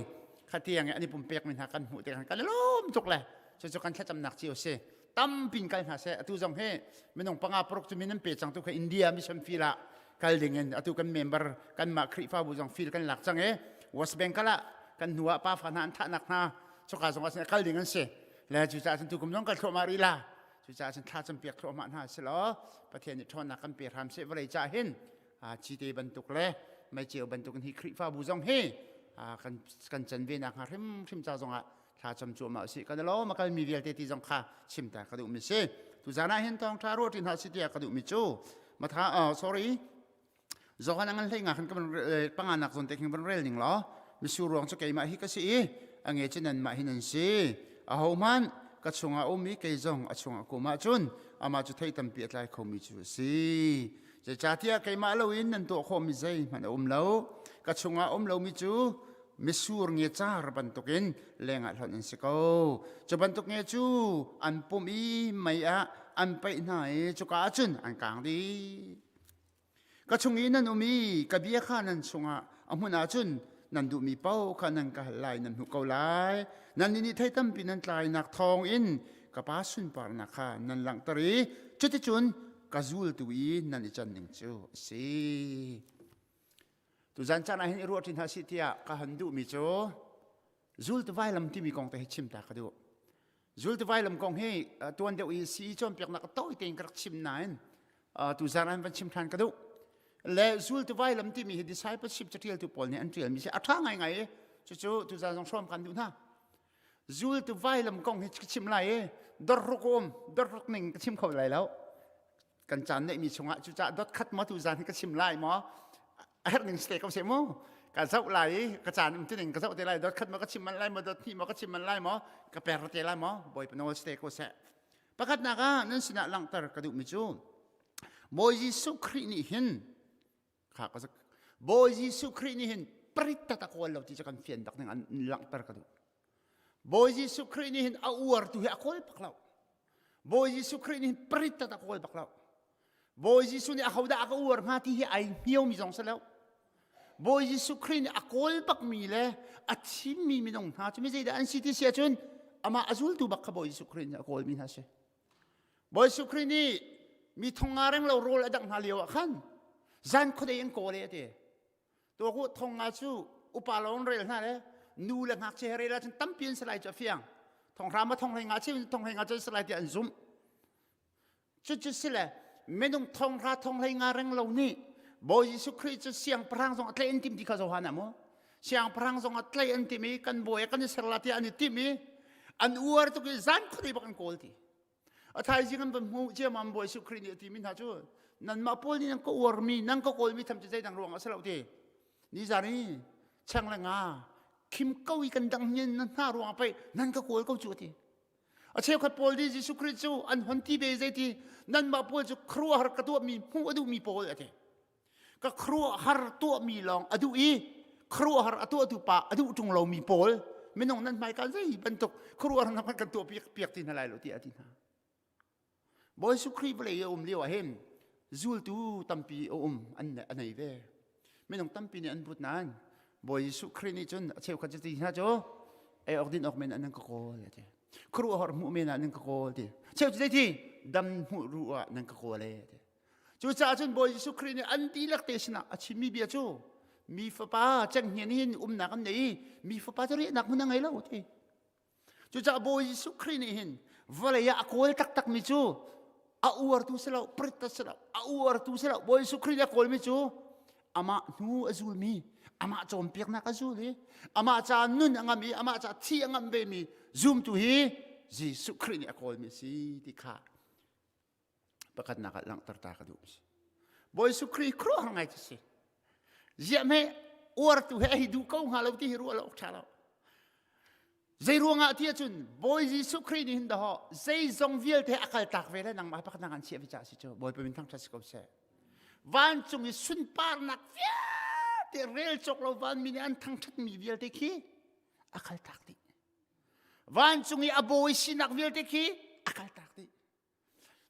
khatiang i an i pumpek mi hna kan hmuh te kan i lawm tuk le cucu kan thlacamnak cio si tampin kal hna seh atu zong hi minung panga paruk cu min an pe cang tu kha India mission field ah kal ding in atu kan member kanmah Khrihfabu zong field kan lak cang i West Bengal ah kan hnu ah pa fa hna an thahnak hna cuka zong ah kal ding an si le cucaah cun tu kum zong kal thluahmah rih la cucaah cun thla cam piak thluahmah hna si law Pathian nih ṭhawnnak kan pe hram seh vawlei ca hin cite bantuk le meiceu bantuk in hi Khrihfabu zong hi kan kan can ve nak hnga hrimhrim ca zongah thla cam cuahmah usih kan lawm a kalmi vialte ti zong kha chim ta ka duhmi si tuzan ah hin thawngṭha ruah ṭi hna si tiah ka duhmi cu matha oh, sorry Johan angan hlei nga khan kan panga nak zawn te khin van rel ning law misur ruang cu keimah hi ka si i a nge cu nanmah hi nan si aho hmanh ka chungah um i kei zong a chungah kum ahcun amah cu thei tampi a tlai khomi cu a si zeicahtiah keimah loin nan tuah khawhmi zeihmanh a um lo ka chungah um lomi cu misur nge car bantukin lengah hlonh an si ko cu bantuk nge cu an pumh i mei ah an paih hna i cuka ah cun an kang dih Ka chung i nan um i ka bia kha nan chungah a hmun ahcun nan duhmi paoh kha nan ka hal lai nan hmuh ko lai. Nannih nih thei tampi nan tlainak thawngin ka Pa sunparnak kha nan langhter i cuticun ka zultu i nan i can ning cu a si. Tuzan caan ah hin i ruah ṭi hna sih tiah ka han duhmi cu zultu vailam timi kong te hi chim ta ka duh. Zultu vailam kong hi tuan deuh i sii cawnpiaknak tawi tein ka rak chim nain tuzan an van chim ṭhan ka duh. Le zultu vailam timi hi discipleship caṭialtu pawl nih an ṭialmi si a ṭha ngaingai i cucu tuzan zong hrawm kan duh hna. Zultu vailam kong hi ka chim lai i dorruk um dorruk ning ka chim kho lai lo. Kan caan neihmi chungah cucaah dot khat maw tuzan hi ka chim lai maw a herh ning si te ko seh mu ka zoh lai i ka caan um tining ka zoh te lai dot khat maw ka chim man lai maw dot hnih maw ka chim man lai maw ka per te lai maw bawipa nawl si te ko seh pakhatnak ah nan sinah langhter ka duhmi cu Bawi Jesuh Khrih nih hin kha ka Bawi Jesuh Khrih nih hin parit tat a kawl lo ti cu kan fian bak ning an langhter ka duh Bawi Jesuh Khrih nih hin a uar tu hi a kawl bak lo Bawi Jesuh Khrih nih hin parit tat a kawl bak lo Bawi Jesuh nih ahodah a ka uar hnga ti hi ai hmiomi zong si lo. Bawi Jesuh Khrih nih a kawl bakmi le a thimmi minung hna cu mi zeidah an si ti si ahcun amah a zultu bak kha Bawi Jesuh Khrih nih a kawlmi hna si. Bawi Jesuh Khrih nih mi thong nga reng lo rawl a dangh hna lio ah khan zan khuadei an kawl e a ti. Tuak u thong nga cu upa lawng rel hna le nu le ngakchia he rel ahcun tampi an si lai cu a fiang. Thong hra ma thong hlei nga cheu thong hlei nga cu an si lai tiah an zumh. Cucu si le minung thonghra thonghlei nga reng lo nih Bawi Jesuh Khrih cu siangpahrang zong a tlaih an tim ti kha Johan ah mu siangpahrang zong a tlaih an tim i kan bawi kan i ser la tiah an i tim i an uar tuk i zan khuadei bak an kawl ti a thaizing an van hmuh ciammam Bawi Jesuh Khrih nih a timi hna cu nanmah pawl nih nan ka uarmi nan ka kawlmi tham cu zeidang ruang ah si lo ti nizan i cheng le nga khim ko i kan dang hnin na hna ruang ah pei nan ka kawl ko cu a ti A cheukhat pawl nih Jesuh Khrih cu an hon ti ve zeiti nanmah pawl cu khuaruahhar ka tuahmi hmuh a duhmi pawl a ti. Ka khuaruahhar tuahmi lawng a duh i khuaruahhar a tuahtu pa a duh ṭung lomi pawl minung nan hmaika zei bantuk khuaruahhar hna hmanh kan tuah piak piak ti hna lai lo tiah a ti hna. Bawi Jesuh Khrih vawlei a um lio ah hin zultu tampi a um an a nei ve. Minung tampi nih an but nain Bawi Jesuh Khrih nih cun a cheukhat cu ti hna cu ei awk din awk men ah nan ka kawl a ti. Khuaruahhar hmuh men ah nan ka kawl ti. Cheu cu zeiti dam hmuh ruh ah nan ka kawl e ti. Cucaah cun Bawi Jesuh Khrih nih an dihlak te sinah a chimmi bia cu mi fapa cenghngia nih hin umnak an nei i mi fapa cu riahnak hmun a ngei lo ti. Cucaah Bawi Jesuh Khrih nih hin vawlei ah a kawl taktakmi cu. A uartu si lo, prit si lo, a uartu si lo. Bawi Jesuh Khrih a kawlmi cu amah hnu a zulmi, amah cawnpiaknak a zul i, amah ca nun a ngam i, amah ca thi a ngam vemi zumtu hi Jesuh Khrih nih a kawlmi a si ti kha pakhatnak ah langhter ta ka duh si. Bawi Jesuh Khrih khuaruahhar ngai cu si. Ziah hme uartu he a hi duh ko hnga lo ti hi ruah lo awk ṭha lo. Zei ruangah ti ahcun Bawi Jesuh Khrih nih hin dahawh zeizong vialte a kaltak ve le nangmah pakhatnak an chiah ve caah si cu Bawipa min thangṭhat si ko seh. Vancung i sunparnak vialte rel cawk lo vanmi nih an thangṭhatmi vialte khi a kaltak dih. Vancung i a bawi sinak vialte khi a kaltak dih.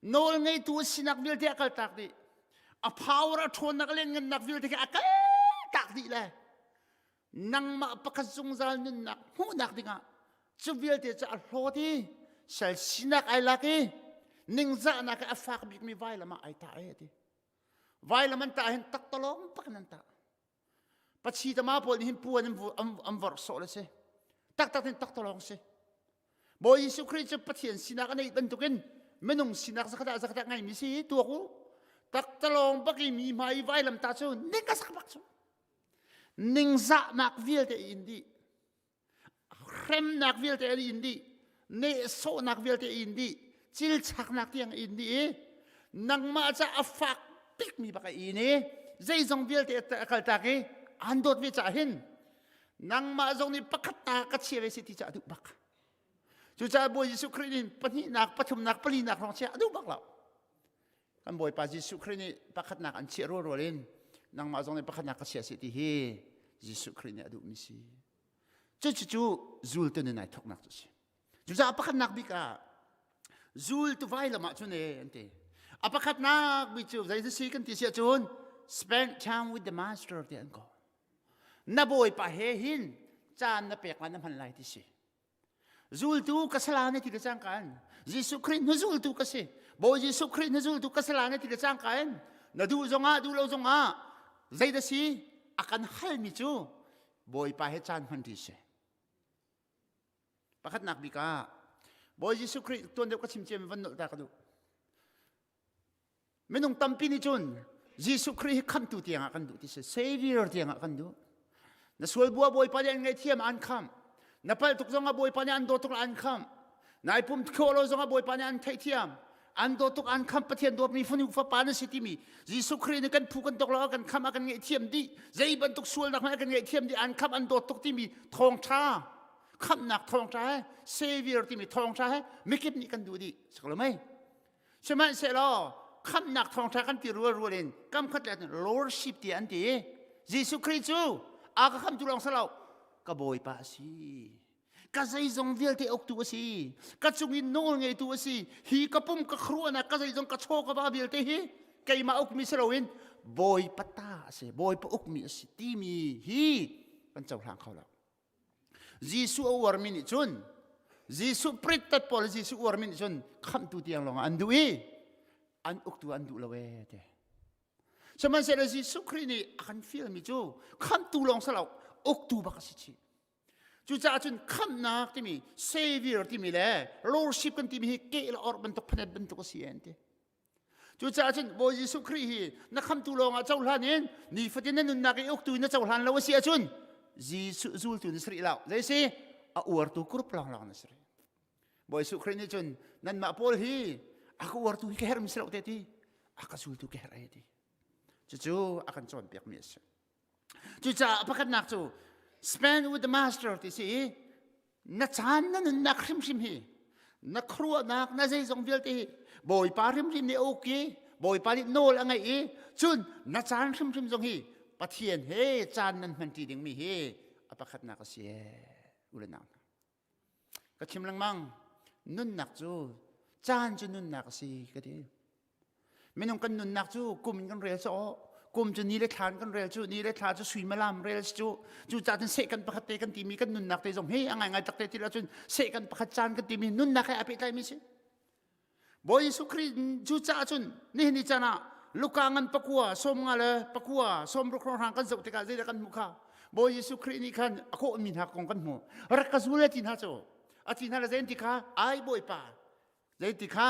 Nawl ngeitu a sinak vialte a kaltak dih. A power a ṭhawnnak le ngannak vialte khi a kaltak dih le nangmah pakhat zungzal nunnak hmuhnak dingah cu vialte cu a hlawt i sal sinak ai lak i ningzahnak i a fak bikmi vailam ah ai tah ai a ti. Vailam an tah hin taktalawng pak in an tah. Pachi tama pawl nih hin puan an vorh sawh le si. Taktak in taktalawng si. Bawi Jesuh Khrih cu Pathian sinak a neih bantukin minung sinak zakhat ah zakhat ah ngeimi si tuak u. Taktalawng bak i mi hmai i vailam ta cu ning a sak bak cu. Ningzahnak vialte in dih. Hremnak vialte an in dih. Nehsawhnak vialte in dih. Cilchaknak tiang in dih i nangmah ca a fak bikmi bak a in i zeizong vialte a kaltak i aan dawt ve caah hin nangmah zong nih pakhat ta ka chia ve si ti cu a duh bak cucaah Bawi Jesuh Khrih nih pahnihnak pathumnak palinak hrawng chia a duh bak lo kan Bawipa Jesuh Khrih nih pakhatnak an chiah rualrual in nangmah zong nih pakhatnak ka chia si ti hi Jesuh Khrih nih a duhmi si cucu zultu nun ai thawknak cu si cucaah pakhatnak bik ah zultu vailam ah cun e an ti a pakhatnak bik cu zei si kan ti si ahcun spend time with the master ti an ko Na bawipa he hin caan na pek lai na hman lai ti si. Zultu ka sala na ti le cangka in Jesuh Khrih na zultu ka si. Bawi Jesuh Khrih na zultu ka sala na ti le cangka in na duh zongah duh lo zongah zei dah si a kan halmi cu Bawipa he caan hman ti si. Pakhatnak bik ah Bawi Jesuh Khrih tuan deuh ka chim ciami van nolh ta ka duh. Minung tampi nih cun Jesuh Khrih hi khamhtu tiangah kan duh ti si Savior tiangah kan duh. Na sual bua Bawipa nih an ngaihthiam an khamh. Na palh tuk zongah Bawipa nih an dawt tuk an khamh. Nai pum khawh lo zongah Bawipa nih an theihthiam. An dawt tuk an khamh Pathian dawtmi fanu fapa na si timi Jesuh Khrih nih kan phu kan tok lo kan khamh a kan ngaihthiam dih. Zei bantuk sualnak hmanh a kan ngaihthiam dih an khamh an dawt tuk timi thawngṭha khamhnak thawngṭha he Savior timi thawngṭha he mikip nih kan duh dih. Saklo mei? Sihmanhsehlaw khamhnak thawngṭha kan ti rualrual in kam khat le lordship tiah an ti. Jesuh Khrih cu a ka khamtu lawng si lo, ka Bawipa a si. Ka zeizong vialte uktu a si. Ka cung in nawl ngeitu a si. Hi ka pum ka khuaruahnak ka zeizong ka chaw ka va vialte hi keimah ukmi si loin Bawipa ta a si. Bawipa ukmi a si timi hi kan cohlang kho lo. Jesuh a uarmi nih cun Jesuh prittat pawl Jesuh uarmi nih cun khamhtu tiang lawngah an duh i an uktu an duh lo ee ti. Sihmanhsehlaw Jesuh Khrih nih a kan fialmi cu khamhtu lawng si lo uktu bak a si chih. Cucaah cun khamhnak timi savior timi le lordship kan timi hi keh le orh bantuk phanet bantuk a si an ti. Cucaah cun Bawi Jesuh Khrih hi na khamtu lawngah cohlan in nifatin na nunnak i uktu in na cohlan lo a si ahcun Jesuh zultu na si rih lo. Zei si? A uartu group lawnglawng na si rih. Bawi Jesuh Khrih nih cun nanmah pawl hi a ka uartu hi ka herhmi si lo te ti a ka zultu ka herh ai ti. Cucu a kan cawnpiakmi a si. Cucaah pakhatnak cu spend with the master ti si i na caan na nunnak hrimhrim hi na khuaruahnak na zeizong vialte hi Bawipa hrimhrim nih a uk i Bawipa nih nawl a ngeih i cun na caan hrimhrim zong hi Pathian he caan nan hmanṭi dingmi hi a pakhatnak a si ee u le nau hna ka chim lengmang nunnak cu caan cu nunnak a si ka ti Minung kan nunnak cu kum in kan rel cu kum cu ni le thla in kan rel cu ni le thla cu suimilam rel cu cu ca cun seh kan pakhat te kan timi kan nunnak te zong hi a ngaingai tak te ti lo cun seh kan pakhat caan kan timi nunnak he a pehtlai mi si Bawi Jesuh Khrih cu caah cun nihin ni caan ah Luka ngan pakua sawm nga le pakua sawm ruk hrang kan zoh tikah zeidah kan hmuh kha Bawi Jesuh Khrih nih khan a kawh mi hna kong kan hmu rak ka zul le ti hna cu a ti hna le zein ti kha ai Bawipa zei ti kha.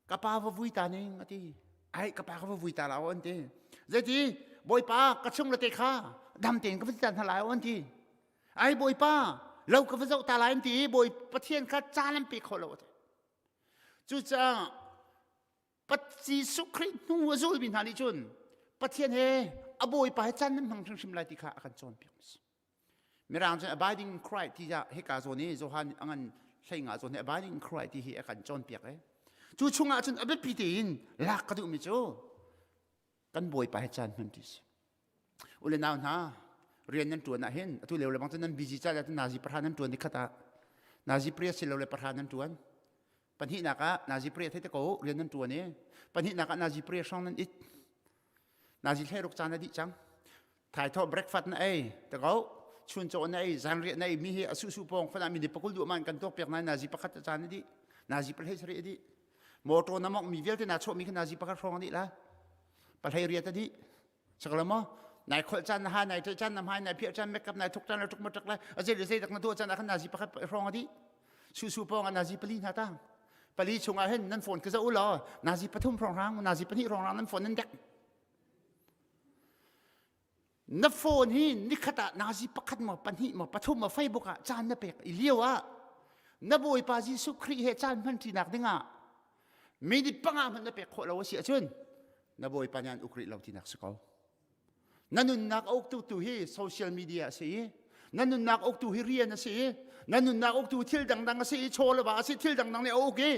Ka pa va vui ta ning a ti. Ai ka pa ka va vui ta la an ti. Zeiti Bawipa ka chung le te kha dam tein ka va ti ta hna lai an ti. Ai Bawipa lo ka va zoh ta lai an ti i Bawi Pathian kha caan an pe kho lo a ti. Cucaah Jesuh Khrih hnu a zulmi hna nih cun Pathian he a Bawipa he caan nan hmang hrimhrim lai ti kha a kan cawnpiak a si. Mirang cun abiding in Christ ti ah hika zawn i Johan a ngan hlei nga zawn hi abiding in Christ ti hi a kan cawnpiak e. Cu chungah cun a biapi tein lak ka duhmi cu kan Bawipa he caan hman ti si. Ule nau hna rian nan tuan ah hin atu lio le bang cun nan busy ca ah nazi pahra nan tuan ni khat ah nazi pria si lo le pahra nan tuan pahnihnak ah nazi pria thei te ko rian nan tuan i pahnihnak ah nazi pria hrawng nan it nazi hlei ruk caan a dih cang thaithawh breakfast na ei te ko chun chaw na ei zanriah na ei mi hi a su su pawng fana mi ni pakul duh man kan tuak piak nai nazi pakhat caan a dih nazi pahlei sarih a dih motor na mong mi vialte na chawh mi kha nazi pakhat hrawng a dih la pahlei riat a dih sakala mo nai khol caan na ha nai ṭe caan na hmai nai phiah caan makeup nai thuk caan le tuk ma ṭak le a zei le zei dak na tuah caan ah khan nazi pakhat hrawng a dih su su pawng ah nazi pali hna tang pali chungah hin nan phone ka zoh u law nazi pathum hrawng hrang nazi pahnih hrawng hrang nan phone nan dek na phone hi nikhat ah nazi pakhat maw pahnih maw pathum maw Facebook ah caan na pek i lio ah na Bawipa Jesuh Khrih he caan hman ṭinak dingah minute panga hmanh na pek khawh lo a si ahcun na Bawipa nih an uk rih lo tinak si ko. Na nunnak a uktu tu hi social media a si i na nunnak uktu hi rian a si i na nunnak uktu thil dangdang a si i chaw le va a si thil dangdang nih a uk i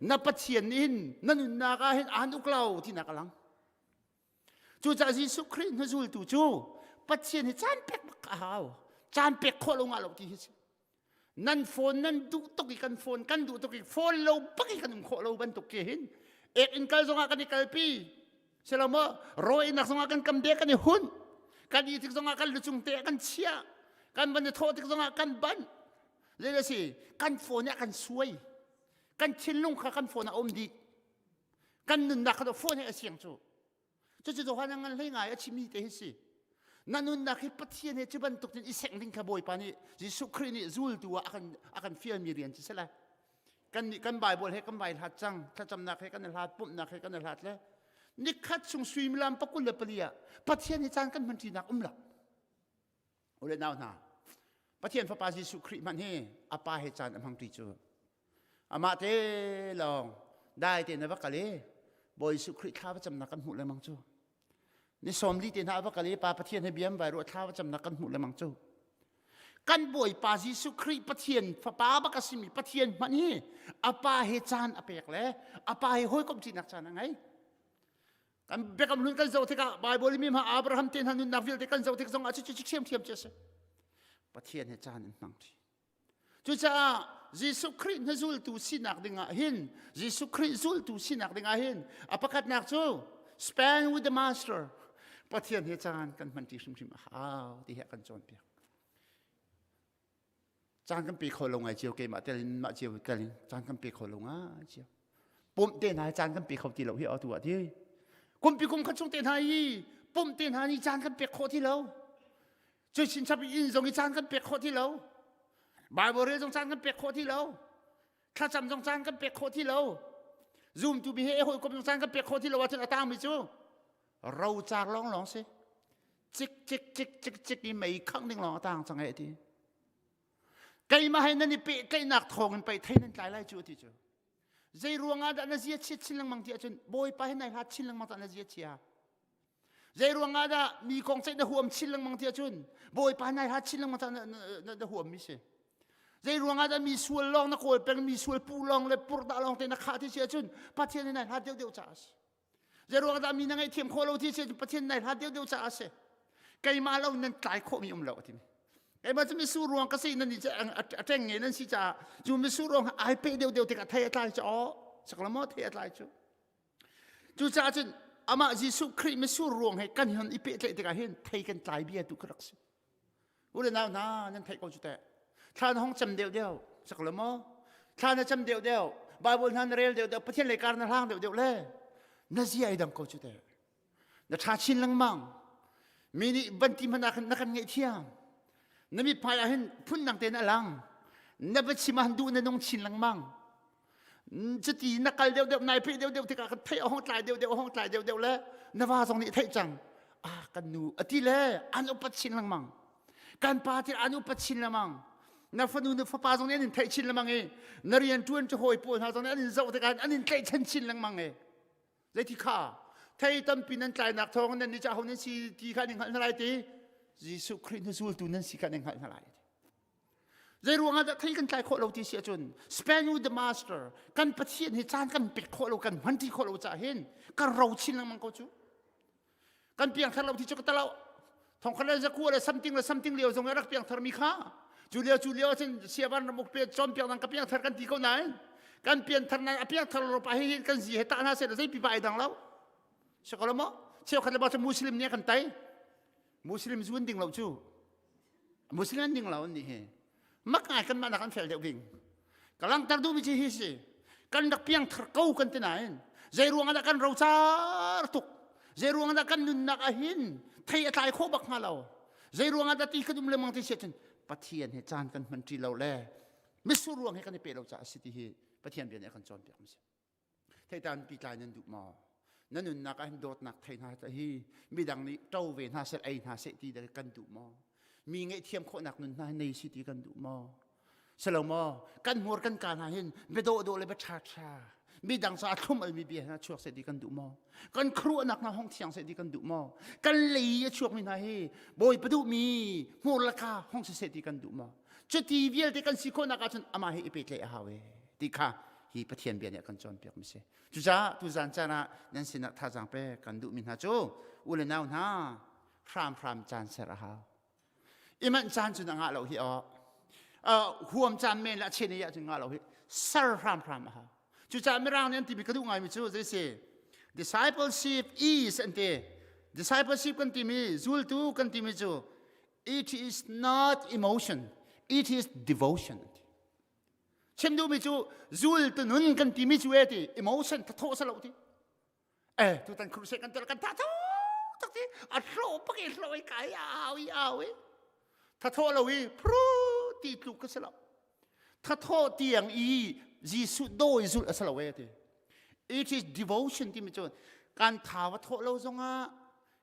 na Pathian nih hin na nunnak ah hin aan uk lo tinak a lang. Cucaah Jesuh Khrih hnuzultu cu Pathian hi caan pek bak a hau. Caan pek khawh lo ngah lo ti hi si. Nan phone nan duh tuk i kan phone kan duh tuk i phone lo bak i kan um khawh lo bantuk ke hin ek in kal zongah kan i kalpi. Silo maw rawi nak zongah kan kam de kan i hun. Kan i tik zongah kan lucung te kan chia. Kan van i thawh tik zongah kan ban. Zei si kan phone ah kan suai. Kan thinlung kha kan phone ah um dih. Kan nunnak kha phone he a siang cu. Cucu Johan a ngan hlei ngai a chimmi te hi si. Na nunnak hi Pathian he cu bantuk in i sengh ding kha Bawipa nih Jesuh Khrih nih zultu ah a kan a kan fialmi rian cu si lai. Kan nih kan Bible he kan vai hlat cang, thlacamnak he kan i hlat, pumhnak he kan i hlat le nikhat chung suimilam pakul le pali ah Pathian he caan kan hman ṭinak um lo. U le nau hna, Pathian Fapa Jesuh Khrih hmanh hi a pa he caan a hmang ṭi cu. Amah te lawng dai te na va kal i Bawi Jesuh Khrih thla va camnak kan hmuh lengmang cu. Ni sawmli te hna va kal i Pa Pathian he biam vai ruah thla va camnak kan hmuh lengmang cu. Kan Bawipa Jesuh Khrih Pathian Fapa bak a simi Pathian hmanh hi a pa he caan a pek le a pa he hawikomh ṭinak caan a ngei. Kan biakam hlun kan zoh tikah Bible mi hma Abraham te hna nunnak vialte kan zoh tik zongah cu cu ṭhiamṭhiam cu a si. Pathian he caan an hmang ṭi. Cucaah Jesuh Khrih na zultu sinak dingah hin Jesuh Khrih zultu sinak dingah hin a pakhatnak cu spend with the master Pathian he caan kan hman ṭi hrimhrim a hau ti hi a kan cawnpiak. Caan kan pe kho lo ngai cio keimah tel in mah cio tel in caan kan pe kho lo ngai cio. Pumh te hna caan kan pe kho ti lo hi atu ah ti. Kumpi kum khat chung te hna hi pumh te hna nih caan kan pek khawh ti lo. Cu chinchap inn zong i caan kan pek khawh ti lo. Bible rel zong caan kan pek khawh ti lo. Thlacam zong caan kan pek khawh ti lo. Zumtu bi he hawikom zong caan kan pek khawh ti lo ahcun a tangmi cu rocar lawnglawng si. Cik cik cik cik cik i mei khangh ding lawng a tang cang e ti. Keimah he nan i pehtlaihnak thawng in pei thei nan tlai lai cu ti cu. Zei ruang ah dah na zia chiat chin lengmang ti ahcun Bawipa he nai hlat chin lengmang na zia chia. Zei ruang ah dah mi kong ceih na huam chin lengmang ti ahcun Bawipa nai hlat chin lengmang na, na, na huam mi si. Zei ruang ah dah mi sual lawng na kawl peng mi sual pu lawng le purdah lawng te na khah ti si ahcun Pathian he nai hlat deuh deuh caah a si. Zei ruang dah mi na ngaihthiam khawh lo ti si Pathian nai hlat deuhdeuh caah a si. Keimah lo nan tlai khawhmi um lo a timi. Keimah cu misur ruang ka si nan nih a ṭeng nge nan si caah cu misur ruang ai peh deuhdeuh tikah thei a tlai cu aw sakla maw thei a tlai cu. Cucaah cun amah Jesuh Khrih misur ruang he kan hon i pehtlaih tikah hin thei kan tlai bia tu kha rak si. U le nau hna nan theih ko cu teh. Thla na hong cam deuh deuh sak lo maw? Thla na cam deuh deuh, Bible hna na rel deuh deuh, Pathian lei kar na hlang deuh deuh le na zia ai dang ko cu teh. Na ṭha chin lengmang. Mi nih van ti hmanh ah khan na kan ngaihthiam. Na mithmai ah hin phundang tein a lang. Na biachim ah duh na nung chin lengmang. Cuti na kal deuhdeuh nai pheh deuhdeuh tikah kan theih a hong tlai deuhdeuh a hong tlai deuhdeuh le na va zong nih theih cang. Ah kan nu a ti le an upat chin lengmang. Kan pa ti an upat chin lengmang. Na fanu na fapa zong nih an in theih chin lengmang i na rian ṭuan cu hawi pawl hna zong nih an in zoh tikah an in tlaihchan chin lengmang i zeiti kha thei tampi nan tlainak thawng nan nih cu aho nan si ti kha nan hngalh hna lai ti Jesuh Khrih na zultu nan si kha nan hngalh hna lai zei ruangah dah thei kan tlai khawh lo ti si ahcun spend with the master kan Pathian hi caan kan pek khawh lo kan hmanṭi khawh lo caah hin kan ro chin lengmang ko cu kan piangthar lo ti cu ka talo thongkhat le zakua le something le something lio zong rak piangthar mi kha cu lio cu lio cun siavan ramuk pe cawnpiak nang ka piangthar kan ti ko nain kan pianthar nan a piangthar lo pa hi kan zi he ta hna se zei pipa ai dang lo sakolo mo cheukhat le ba cu muslim nih kan tai muslim zuan ding lo cu muslim an ding lo an nih hi mak ngai kan mah nak an fel deuh ding ka langter duhmi cu hi si kan rak piangthar ko kan ti nain zei ruang ah kan rocar tuk zei ruang ah kan nunnak ah hin thei a tlai khawh bak hnga lo zei ruang ah dah ti kan um lengmang ti si cun Pathian he caan kan hman ṭi lo le mitsur ruang he kan i pe lo caah a si ti hi Pathian bia nih a kan cawnpiak mi si theitan pi tlai nan duh maw na nunnak ah hin dawtnak thei hna hi midang nih ṭo ve hna seh ei hna seh ti kan duh maw mi ngaihthiam khawhnak nun hna hi nei si ti kan duh maw silo maw kan hmur kan ka hna hin biadawh dawh le bia ṭha ṭha midang ca thlum almi bia hna chuak seh ti kan duh maw kan khuaruahnak hna hong thiang seh ti kan duh maw kan lei a chuakmi hna hi bawipa duhmi hmur le ka hong si seh ti kan duh maw cuti vialte kan si khawhnak ahcun amah he i pehtlaih a hau e ti kha hi Pathian bia nih a kan cawnpiak mi si cucaah tuzan caan ah nan sinah thazaang pe kan duhmi hna cu u le nau hna hramhram caan ser a hau i manh caan cu na ngah lo hi aw huam caan men le a chen i ahcun ngah lo hi ser hramhram a hau cucaah mirang nih an timi ka duh ngaimi cu zei si discipleship is an ti discipleship kan timi zultu kan timi cu it is not emotion it is devotion chim duhmi cu zultu nun kan timi cu e ti emotion thathawh sa lo ti eh tutan crusade kan tel kan tha tho tak ti a hlo pak i hlo i kai au i au i thathawh lo i phru ti tluk ka si lo thathawh tiang i Jesuh dawi zulh a si lo e ti it is devotion timi cu kan tha va thawh lo zongah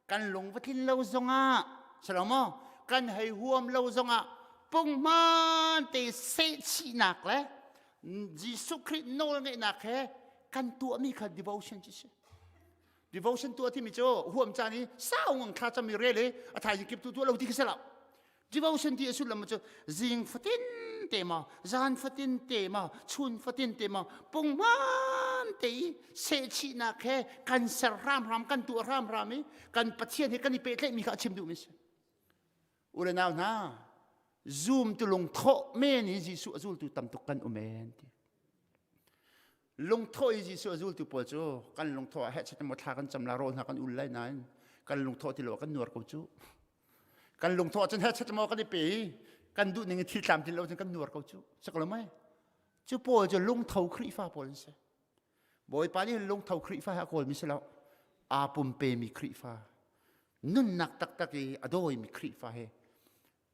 kan lung va tlin lo zongah si lo maw kan hei huam lo zongah punghman te sehchihnak le Jesuh Khrih nawl ngeihnak he kan tuahmi kha devotion cu si devotion tuah timi cu huam caan i sau ngang thla cam i rel i a thaizing kip tu tuah lo ti khi si lo Devotion ti a sullam cu zing fatin te ma, zan fatin te ma, chun fatin te ma, punghman te i sehchihnak he kan ser hramhram, kan tuah hramhram i kan Pathian he kan i pehtlaihmi kha a chim duhmi si. U le nau hna, zum tu lungthawh men i Jesuh a zultu tam tuk kan um en ti. Lungthawh i Jesuh a zultu pawl cu kan lungthawh ah heh maw thla kan cam la rawl hna kan ul lai nain kan lungthawh ti lo kan nuar ko cu. Kan lungthawh cun heh maw kan i pe i kan duh ning in thil tlam tin lo cun kan nuar ko cu. Sak lo mai. Cu pawl cu lungtho Khrihfa pawl an si. Bawipa nih lungtho Khrihfa he a kawlmi si lo. Aa pumpemi Khrihfa. Nunnak taktak i a dawimi Khrihfa he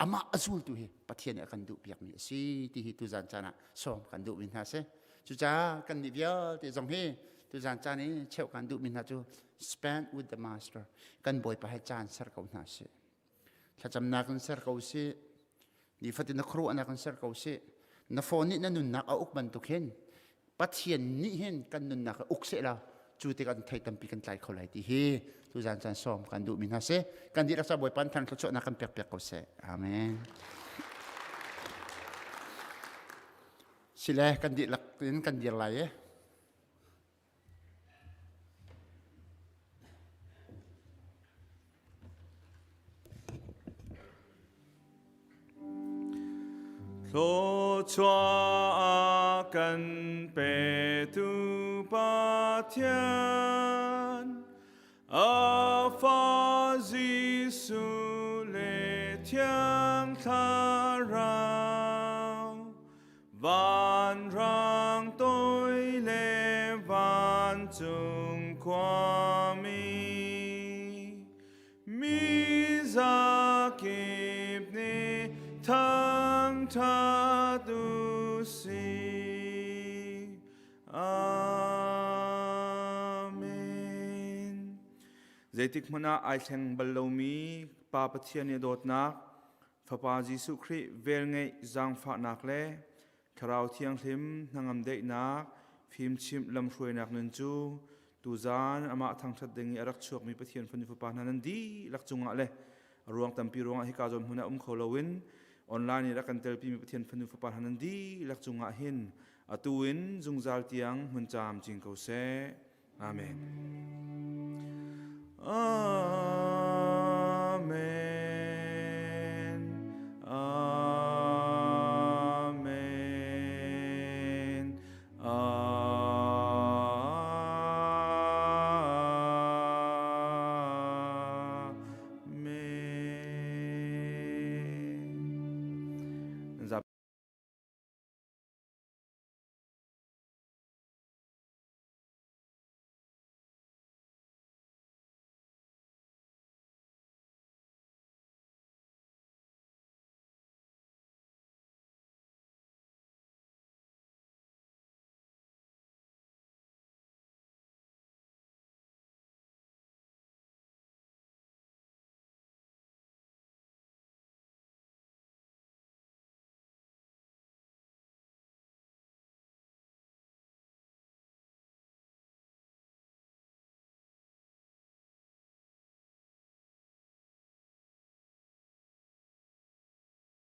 amah a zultu hi Pathian nih a kan duhpiakmi a si ti hi tuzan caan ah sawm kan duhmi hna si. Cucaah kan nih vialte zong hi tuzan caan i cheuh kan duhmi hna cu spend with the master kan Bawipa he caan ser ko hna sih. Thlacamnak in ser ko sih. Nifatin na khuaruahnak in ser ko sih. Na phone nih na nunnak a uk bantuk hin Pathian nih hin kan nunnak a uk seh la cu tikah thei tampi kan tlai kho lai ti hi tuzan caan sawm kan duhmi hna si kan dihlak ca Bawipa than thluachuahnak kan pek piak ko seh amen sile kan dihlak in kan dir lai e Thluachuah kan petu Pathian, a fa Jesuh le Thiang Thlarau, vanrang toi le vancung khuami, Mi zakip nih thangṭhat u sih. Zeitik hmanh ah ai thleng bal lomi Pa Pathian i dawtnak, Fapa Jesuh Khrih velngeih zaangfahnak le Thlarau Thianghlim hnangam daihnak, fimchimh lamhruainak nun cu tuzaan amah thangṭhat ding i a rak chuakmi Pathian fanu fapa hna nan dihlak cungah le a ruang tampi ruangah hika zawn hmun ah um kho loin online i rak kan telpimi Pathian fanu fapa hna nan dihlak cungah hin atu in zungzal tiang hmun caam cing ko seh. Amen. Amen.